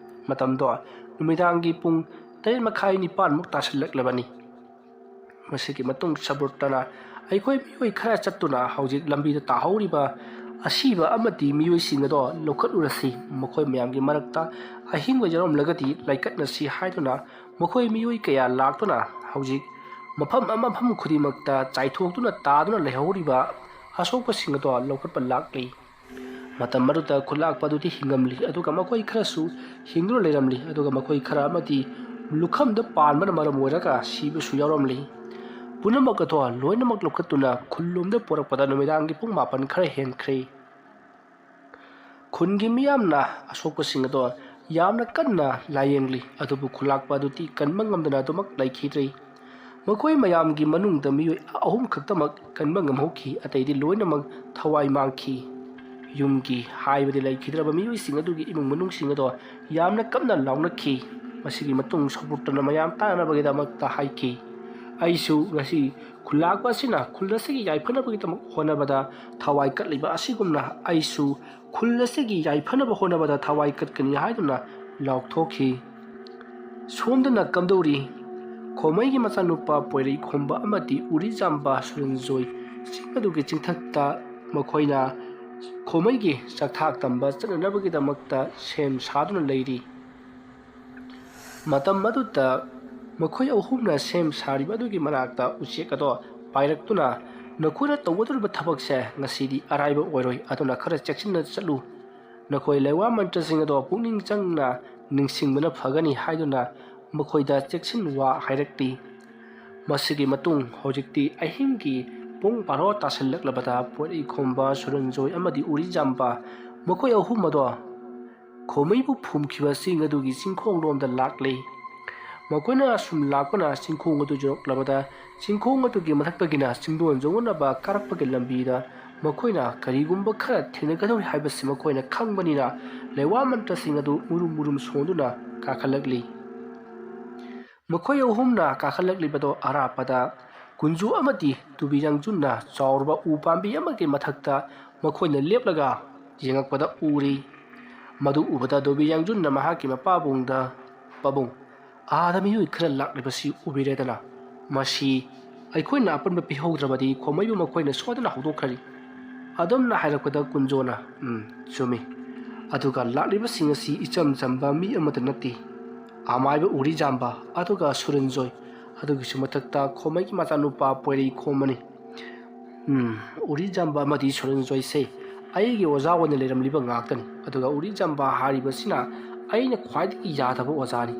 ꯃꯇꯝꯗꯣ ꯅꯨꯃꯤꯗꯥꯡꯒꯤ ꯄꯨꯡ ꯇꯔꯦꯠ ꯃꯈꯥꯏ ꯅꯤꯄꯥꯟꯃꯨꯛ ꯇꯥꯁꯤꯜꯂꯛꯂꯕꯅꯤ꯫ ꯃꯁꯤꯒꯤ ꯃꯇꯨꯡ ꯁꯕꯨꯔꯇꯅ ꯑꯩꯈꯣꯏ ꯃꯤꯑꯣꯏ ꯈꯔ ꯆꯠꯇꯨꯅ ꯍꯧꯖꯤꯛ ꯂꯝꯕꯤꯗ ꯇꯥꯍꯧꯔꯤꯕ ꯑꯁꯤꯕ ꯑꯃꯗꯤ ꯃꯤꯑꯣꯏꯁꯤꯡ ꯑꯗꯣ ꯂꯧꯈꯠꯂꯨꯔꯁꯤ꯫ ꯃꯈꯣꯏ ꯃꯌꯥꯝꯒꯤ ꯃꯔꯛꯇ ꯑꯍꯤꯡꯕ ꯌꯥꯎꯔꯝꯂꯒꯗꯤ ꯂꯩꯀꯠꯅꯁꯤ ꯍꯥꯏꯗꯨꯅ ꯃꯈꯣꯏ ꯃꯤꯑꯣꯏ ꯀꯌꯥ ꯂꯥꯛꯇꯨꯅ ꯍꯧꯖꯤꯛ ꯃꯐꯝ ꯑꯃ, ꯃꯐꯝ ꯈꯨꯗꯤꯡꯃꯛꯇ ꯆꯥꯏꯊꯣꯛꯇꯨꯅ ꯇꯥꯗꯨꯅ ꯂꯩꯍꯧꯔꯤꯕ ꯑꯁꯣꯛꯄꯁꯤꯡ ꯑꯗꯣ ꯂꯧꯈꯠꯄ ꯂꯥꯛꯂꯤ꯫ ꯃꯇꯝ ꯑꯗꯨꯗ ꯈꯨꯂꯥꯛꯄ ꯑꯗꯨꯗꯤ ꯍꯤꯡꯉꯝꯂꯤ, ꯑꯗꯨꯒ ꯃꯈꯣꯏ ꯈꯔꯁꯨ ꯍꯤꯡꯗꯨꯅ ꯂꯩꯔꯝꯂꯤ, ꯑꯗꯨꯒ ꯃꯈꯣꯏ ꯈꯔ ꯑꯃꯗꯤ ꯂꯨꯈꯝꯗ ꯄꯥꯟꯕꯅ ꯃꯔꯝ ꯑꯣꯏꯔꯒ ꯁꯤꯕꯁꯨ ꯌꯥꯎꯔꯝꯂꯤ꯫ ꯄꯨꯝꯅꯃꯛ ꯑꯗꯣ ꯂꯣꯏꯅꯃꯛ ꯂꯧꯈꯠꯇꯨꯅ ꯈꯨꯜꯂꯣꯝꯗ ꯄꯨꯔꯛꯄꯗ ꯅꯨꯃꯤꯗꯥꯡꯒꯤ ꯄꯨꯡ ꯃꯥꯄꯟ ꯈꯔ ꯍꯦꯟꯈ꯭ꯔꯦ꯫ ꯈꯨꯟꯒꯤ ꯃꯤꯌꯥꯝꯅ ꯑꯁꯣꯛꯄꯁꯤꯡ ꯑꯗꯣ ꯌꯥꯝꯅ ꯀꯟꯅ ꯂꯥꯌꯦꯡꯂꯤ, ꯑꯗꯨꯕꯨ ꯈꯨꯂꯥꯛꯄ ꯑꯗꯨꯗꯤ ꯀꯟꯕ ꯉꯝꯗꯅ ꯑꯗꯨꯃꯛ ꯂꯩꯈꯤꯗ꯭ꯔꯦ꯫ ꯃꯈꯣꯏ ꯃꯌꯥꯝꯒꯤ ꯃꯅꯨꯡꯗ ꯃꯤꯑꯣꯏ ꯑꯍꯨꯝ ꯈꯛꯇꯃꯛ ꯀꯟꯕ ꯉꯝꯍꯧꯈꯤ, ꯑꯇꯩꯗꯤ ꯂꯣꯏꯅꯃꯛ ꯊꯋꯥꯏ ꯃꯥꯡꯈꯤ꯫ ꯌꯨꯝꯒꯤ ꯍꯥꯏꯕꯗꯤ ꯂꯩꯈꯤꯗ꯭ꯔꯕ ꯃꯤꯑꯣꯏꯁꯤꯡ ꯑꯗꯨꯒꯤ ꯏꯃꯨꯡ ꯃꯅꯨꯡꯁꯤꯡ ꯑꯗꯣ ꯌꯥꯝꯅ ꯀꯞꯅ ꯂꯥꯎꯅꯈꯤ꯫ ꯃꯁꯤꯒꯤ ꯃꯇꯨꯡ ꯁꯕꯨꯔꯇꯅ ꯃꯌꯥꯝ ꯇꯥꯅꯕꯒꯤꯗꯃꯛꯇ ꯍꯥꯏꯈꯤ, "ꯑꯩꯁꯨ ꯉꯁꯤ ꯈꯨꯂꯥꯛꯄ ꯑꯁꯤꯅ ꯈꯨꯜ ꯑꯁꯤꯒꯤ ꯌꯥꯏꯐꯅꯕꯒꯤꯗꯃꯛ ꯍꯣꯠꯅꯕꯗ ꯊꯋꯥꯏ ꯀꯠꯂꯤꯕ ꯑꯁꯤꯒꯨꯝꯅ ꯑꯩꯁꯨ ꯈꯨꯜ ꯑꯁꯤꯒꯤ ꯌꯥꯏꯐꯅꯕ ꯍꯣꯠꯅꯕꯗ ꯊꯋꯥꯏ ꯀꯠꯀꯅꯤ" ꯍꯥꯏꯗꯨꯅ ꯂꯥꯎꯊꯣꯛꯈꯤ꯫ ꯁꯣꯝꯗꯅ ꯀꯝꯗꯧꯔꯤ? ꯈꯣꯃꯩꯒꯤ ꯃꯆꯥꯅꯨꯄꯥ ꯄꯣꯏꯔꯩꯈꯣꯝꯕ ꯑꯃꯗꯤ ꯎꯔꯤꯖꯥꯝꯕ ꯁꯨꯔꯟꯖꯣꯏ ꯆꯤꯡ ꯑꯗꯨꯒꯤ ꯆꯤꯡꯊꯛꯇ ꯃꯈꯣꯏꯅ ꯈꯣꯃꯩꯒꯤ ꯆꯥꯛꯊꯥꯛ ꯇꯝꯕ ꯆꯠꯅꯅꯕꯒꯤꯗꯃꯛꯇ ꯁꯦꯝ ꯁꯥꯗꯨꯅ ꯂꯩꯔꯤ꯫ ꯃꯇꯝ ꯑꯗꯨꯗ ꯃꯈꯣꯏ ꯑꯍꯨꯝꯅ ꯁꯦꯝ ꯁꯥꯔꯤꯕ ꯑꯗꯨꯒꯤ ꯃꯅꯥꯛꯇ ꯎꯆꯦꯛ ꯑꯗꯣ ꯄꯥꯏꯔꯛꯇꯨꯅ, "ꯅꯈꯣꯏꯅ ꯇꯧꯒꯗꯧꯔꯤꯕ ꯊꯕꯛꯁꯦ ꯉꯁꯤꯗꯤ ꯑꯔꯥꯏꯕ ꯑꯣꯏꯔꯣꯏ, ꯑꯗꯨꯅ ꯈꯔ ꯆꯦꯛꯁꯤꯟꯅ ꯆꯠꯂꯨ꯫ ꯅꯈꯣꯏ ꯂꯩꯋꯥ ꯃꯟꯇ꯭ꯔꯁꯤꯡ ꯑꯗꯣ ꯄꯨꯛꯅꯤꯡ ꯆꯪꯅ ꯅꯤꯡꯁꯤꯡꯕꯅ ꯐꯒꯅꯤ" ꯍꯥꯏꯗꯨꯅ ꯃꯈꯣꯏꯗ ꯆꯦꯛꯁꯤꯟ ꯋꯥ ꯍꯥꯏꯔꯛꯂꯤ꯫ ꯃꯁꯤꯒꯤ ꯃꯇꯨꯡ ꯍꯧꯖꯤꯛꯇꯤ ꯑꯍꯤꯡꯒꯤ ꯄꯨꯡ ꯕꯥꯔꯣ ꯇꯥꯁꯤꯜꯂꯛꯂꯕꯗ ꯄꯣꯏꯔꯩꯈꯣꯝꯕ, ꯁꯨꯔꯟꯖꯣꯏ ꯑꯃꯗꯤ ꯎꯔꯤꯖꯥꯝꯕ ꯃꯈꯣꯏ ꯑꯍꯨꯝ ꯑꯗꯣ ꯈꯣꯃꯩꯕꯨ ꯐꯨꯝꯈꯤꯕ ꯆꯤꯡ ꯑꯗꯨꯒꯤ ꯆꯤꯡꯈꯣꯡꯂꯣꯝꯗ ꯂꯥꯛꯂꯤ꯫ ꯃꯈꯣꯏꯅ ꯑꯁꯨꯝ ꯂꯥꯛꯄꯅ ꯆꯤꯡꯈꯣꯡ ꯑꯗꯨ ꯌꯧꯔꯛꯂꯕꯗ ꯆꯤꯡꯈꯣꯡ ꯑꯗꯨꯒꯤ ꯃꯊꯛꯇꯒꯤꯅ ꯆꯤꯡꯗꯣꯟ ꯌꯧꯅꯅꯕ ꯀꯥꯔꯛꯄꯒꯤ ꯂꯝꯕꯤꯗ ꯃꯈꯣꯏꯅ ꯀꯔꯤꯒꯨꯝꯕ ꯈꯔ ꯊꯦꯡꯅꯒꯗꯧꯔꯤ ꯍꯥꯏꯕꯁꯤ ꯃꯈꯣꯏꯅ ꯈꯪꯕꯅꯤꯅ ꯂꯩꯋꯥ ꯃꯟꯇ꯭ꯔꯁꯤꯡ ꯑꯗꯨ ꯃꯨꯔꯨꯝ ꯃꯨꯔꯨꯝ ꯁꯣꯟꯗꯨꯅ ꯀꯥꯈꯠꯂꯛꯂꯤ꯫ ꯃꯈꯣꯏ ꯑꯍꯨꯝꯅ ꯀꯥꯈꯠꯂꯛꯂꯤꯕꯗꯣ ꯑꯔꯥꯞꯄꯗ ꯀꯨꯟꯖꯨ ꯑꯃꯗꯤ ꯇꯨꯕꯤ ꯌꯥꯡꯖꯨꯟꯅ ꯆꯥꯎꯔꯕ ꯎ ꯄꯥꯝꯕꯤ ꯑꯃꯒꯤ ꯃꯊꯛꯇ ꯃꯈꯣꯏꯅ ꯂꯦꯞꯂꯒ ꯌꯦꯡꯉꯛꯄꯗ ꯎꯔꯤ꯫ ꯃꯗꯨ ꯎꯕꯗ ꯇꯨꯕꯤ ꯌꯥꯡꯖꯨꯟꯅ ꯃꯍꯥꯛꯀꯤ ꯃꯄꯥꯕꯨꯡꯗ, "ꯄꯥꯕꯨꯡ, ꯑꯥꯗ ꯃꯤꯑꯣꯏ ꯈꯔ ꯂꯥꯛꯂꯤꯕꯁꯤ ꯎꯕꯤꯔꯦꯗꯅ? ꯃꯁꯤ ꯑꯩꯈꯣꯏꯅ ꯑꯄꯟꯕ ꯄꯤꯍꯧꯗ꯭ꯔꯕꯗꯤ ꯈꯣꯃꯩꯕꯨ ꯃꯈꯣꯏꯅ ꯁꯣꯏꯗꯅ ꯍꯧꯗꯣꯛꯈ꯭ꯔꯅꯤ"꯫ ꯑꯗꯨꯝꯅ ꯍꯥꯏꯔꯛꯄꯗ ꯀꯨꯟꯖꯣꯅ, "ꯎꯝ, ꯆꯨꯝꯃꯤ꯫ ꯑꯗꯨꯒ ꯂꯥꯛꯂꯤꯕꯁꯤꯡ ꯑꯁꯤ ꯏꯆꯝ ꯆꯝꯕ ꯃꯤ ꯑꯃꯠꯇ ꯅꯠꯇꯦ꯫ ꯑꯃꯥꯏꯕ ꯎꯔꯤꯖꯥꯝꯕ, ꯑꯗꯨꯒ ꯁꯨꯔꯟꯖꯣꯏ, ꯑꯗꯨꯒꯤꯁꯨ ꯃꯊꯛꯇ ꯈꯣꯃꯩꯒꯤ ꯃꯆꯥꯅꯨꯄꯥ ꯄꯣꯏꯔꯩꯈꯣꯝꯕꯅꯤ꯫ ꯎꯝ, ꯎꯔꯤꯖꯥꯝꯕ ꯑꯃꯗꯤ ꯁꯨꯔꯟꯖꯣꯏꯁꯦ ꯑꯩꯒꯤ ꯑꯣꯖꯥ ꯑꯣꯏꯅ ꯂꯩꯔꯝꯂꯤꯕ ꯉꯥꯛꯇꯅꯤ꯫ ꯑꯗꯨꯒ ꯎꯔꯤꯖꯥꯝꯕ ꯍꯥꯏꯔꯤꯕꯁꯤꯅ ꯑꯩꯅ ꯈ꯭ꯋꯥꯏꯗꯒꯤ ꯌꯥꯗꯕ ꯑꯣꯖꯥꯅꯤ꯫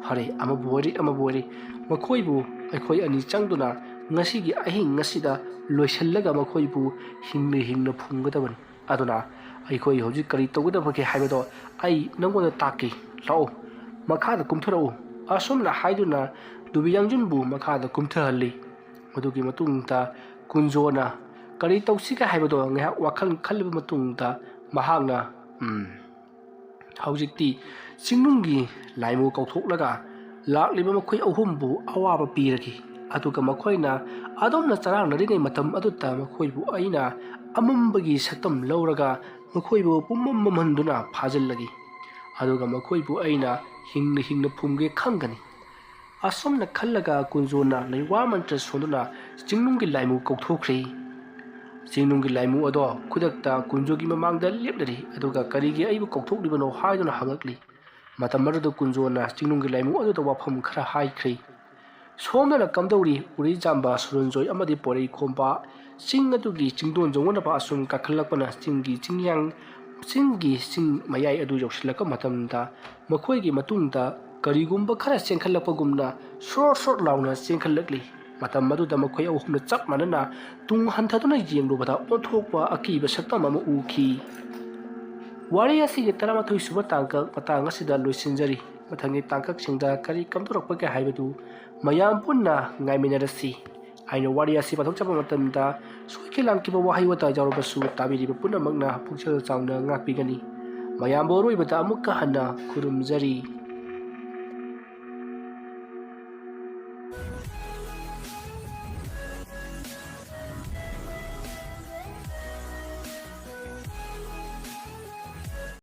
ꯐꯔꯦ, ꯑꯃꯕꯨ ꯑꯣꯏꯔꯦ, ꯑꯃꯕꯨ ꯑꯣꯏꯔꯦ, ꯃꯈꯣꯏꯕꯨ ꯑꯩꯈꯣꯏ ꯑꯅꯤ ꯆꯪꯗꯨꯅ ꯉꯁꯤꯒꯤ ꯑꯍꯤꯡ ꯑꯁꯤꯗ ꯂꯣꯏꯁꯤꯜꯂꯒ ꯃꯈꯣꯏꯕꯨ ꯍꯤꯡꯅ ꯍꯤꯡꯅ ꯐꯨꯝꯒꯗꯕꯅꯤ꯫ ꯑꯗꯨꯅ ꯑꯩꯈꯣꯏ ꯍꯧꯖꯤꯛ ꯀꯔꯤ ꯇꯧꯒꯗꯕꯒꯦ ꯍꯥꯏꯕꯗꯣ ꯑꯩ ꯅꯪꯉꯣꯟꯗ ꯇꯥꯛꯀꯦ꯫ ꯂꯥꯛꯑꯣ, ꯃꯈꯥꯗ ꯀꯨꯝꯊꯔꯛꯎ"꯫ ꯑꯁꯨꯝꯅ ꯍꯥꯏꯗꯨꯅ ꯇꯨꯕꯤ ꯌꯥꯡꯖꯨꯟꯕꯨ ꯃꯈꯥꯗ ꯀꯨꯝꯊꯍꯜꯂꯤ꯫ ꯃꯗꯨꯒꯤ ꯃꯇꯨꯡꯗ ꯀꯨꯟꯖꯣꯅ ꯀꯔꯤ ꯇꯧꯁꯤꯒꯦ ꯍꯥꯏꯕꯗꯣ ꯉꯥꯏꯍꯥꯛ ꯋꯥꯈꯜ ꯈꯜꯂꯕ ꯃꯇꯨꯡꯗ ꯃꯍꯥꯛꯅ, "ꯎꯝ, ꯍꯧꯖꯤꯛꯇꯤ ꯆꯤꯡꯅꯨꯡꯒꯤ ꯂꯥꯏꯃꯨ ꯀꯧꯊꯣꯛꯂꯒ ꯂꯥꯛꯂꯤꯕ ꯃꯈꯣꯏ ꯑꯍꯨꯝꯕꯨ ꯑꯋꯥꯕ ꯄꯤꯔꯒꯦ꯫ ꯑꯗꯨꯒ ꯃꯈꯣꯏꯅ ꯑꯗꯣꯝꯅ ꯆꯔꯥꯡꯅꯔꯤꯉꯩ ꯃꯇꯝ ꯑꯗꯨꯗ ꯃꯈꯣꯏꯕꯨ ꯑꯩꯅ ꯑꯃꯝꯕꯒꯤ ꯁꯛꯇꯝ ꯂꯧꯔꯒ ꯃꯈꯣꯏꯕꯨ ꯄꯨꯝꯃꯝ ꯃꯝꯍꯟꯗꯨꯅ ꯐꯥꯖꯤꯜꯂꯒꯦ꯫ ꯑꯗꯨꯒ ꯃꯈꯣꯏꯕꯨ ꯑꯩꯅ ꯍꯤꯡꯅ ꯍꯤꯡꯅ ꯐꯨꯝꯒꯦ ꯈꯪꯒꯅꯤ"꯫ ꯑꯁꯨꯝꯅ ꯈꯜꯂꯒ ꯀꯨꯟꯖꯣꯅ ꯂꯩꯋꯥ ꯃꯟꯇ꯭ꯔ ꯁꯣꯟꯗꯨꯅ ꯆꯤꯡꯅꯨꯡꯒꯤ ꯂꯥꯏꯃꯨ ꯀꯧꯊꯣꯛꯈ꯭ꯔꯦ꯫ ꯆꯤꯡꯅꯨꯡꯒꯤ ꯂꯥꯏꯃꯨ ꯑꯗꯣ ꯈꯨꯗꯛꯇ ꯀꯨꯟꯖꯣꯒꯤ ꯃꯃꯥꯡꯗ ꯂꯦꯞꯂꯔꯤ, ꯑꯗꯨꯒ "ꯀꯔꯤꯒꯤ ꯑꯩꯕꯨ ꯀꯧꯊꯣꯛꯂꯤꯕꯅꯣ?" ꯍꯥꯏꯗꯨꯅ ꯍꯪꯉꯛꯂꯤ꯫ ꯃꯇꯝ ꯑꯗꯨꯗ ꯀꯨꯟꯖꯣꯅ ꯆꯤꯡꯅꯨꯡꯒꯤ ꯂꯥꯏꯃꯨ ꯑꯗꯨꯗ ꯋꯥꯐꯝ ꯈꯔ ꯍꯥꯏꯈ꯭ꯔꯦ꯫ ꯁꯣꯝꯗꯅ ꯀꯝꯗꯧꯔꯤ ꯎꯔꯤꯖꯥꯝꯕ, ꯁꯨꯔꯨꯟꯖꯣꯏ ꯑꯃꯗꯤ ꯄꯣꯔꯩꯈꯣꯝꯕ ꯆꯤꯡ ꯑꯗꯨꯒꯤ ꯆꯤꯡꯗꯣꯟ ꯌꯧꯅꯅꯕ ꯑꯁꯨꯝ ꯀꯥꯈꯠꯂꯛꯄꯅ ꯆꯤꯡꯒꯤ ꯆꯤꯡꯌꯥꯡ, ꯆꯤꯡꯒꯤ ꯆꯤꯡ ꯃꯌꯥꯏ ꯑꯗꯨ ꯌꯧꯁꯤꯜꯂꯛꯄ ꯃꯇꯝꯗ ꯃꯈꯣꯏꯒꯤ ꯃꯇꯨꯡꯗ ꯀꯔꯤꯒꯨꯝꯕ ꯈꯔ ꯆꯦꯟꯈꯠꯂꯛꯄꯒꯨꯝꯅ ꯁ꯭ꯔꯣꯠ ꯁ꯭ꯔꯣꯠ ꯂꯥꯎꯅ ꯆꯦꯟꯈꯠꯂꯛꯂꯤ꯫ ꯃꯇꯝ ꯑꯗꯨꯗ ꯃꯈꯣꯏ ꯑꯍꯨꯝꯅ ꯆꯞ ꯃꯥꯟꯅꯅ ꯇꯨꯡ ꯍꯟꯊꯗꯨꯅ ꯌꯦꯡꯂꯨꯕꯗ ꯑꯣꯟꯊꯣꯛꯄ ꯑꯀꯤꯕ ꯁꯛꯇꯝ ꯑꯃ ꯎꯈꯤ꯫ ꯋꯥꯔꯤ ꯑꯁꯤꯒꯤ ꯇꯔꯥꯃꯥꯊꯣꯏ ꯁꯨꯕ ꯇꯥꯡꯀꯛ ꯃꯇꯥꯡ ꯑꯁꯤꯗ ꯂꯣꯏꯁꯤꯟꯖꯔꯤ꯫ ꯃꯊꯪꯒꯤ ꯇꯥꯡꯀꯛꯁꯤꯡꯗ ꯀꯔꯤ ꯀꯝꯗꯧꯔꯛꯄꯒꯦ ꯍꯥꯏꯕꯗꯨ ꯃꯌꯥꯝ ꯄꯨꯟꯅ ꯉꯥꯏꯃꯤꯟꯅꯔꯁꯤ꯫ ꯑꯩꯅ ꯋꯥꯔꯤ ꯑꯁꯤ ꯄꯥꯊꯣꯛꯆꯕ ꯃꯇꯝꯗ ꯁꯣꯏꯈꯤ ꯂꯥꯟꯈꯤꯕ ꯋꯥꯍꯩ ꯋꯥꯇꯥ ꯌꯥꯎꯔꯕꯁꯨ ꯇꯥꯕꯤꯔꯤꯕ ꯄꯨꯝꯅꯃꯛꯅ ꯄꯨꯛꯆꯦꯜ ꯆꯥꯎꯅ ꯉꯥꯛꯄꯤꯒꯅꯤ꯫ ꯃꯌꯥꯝꯕꯨ ꯑꯔꯣꯏꯕꯗ ꯑꯃꯨꯛꯀ ꯍꯟꯅ ꯈꯨꯔꯨꯝꯖꯔꯤ꯫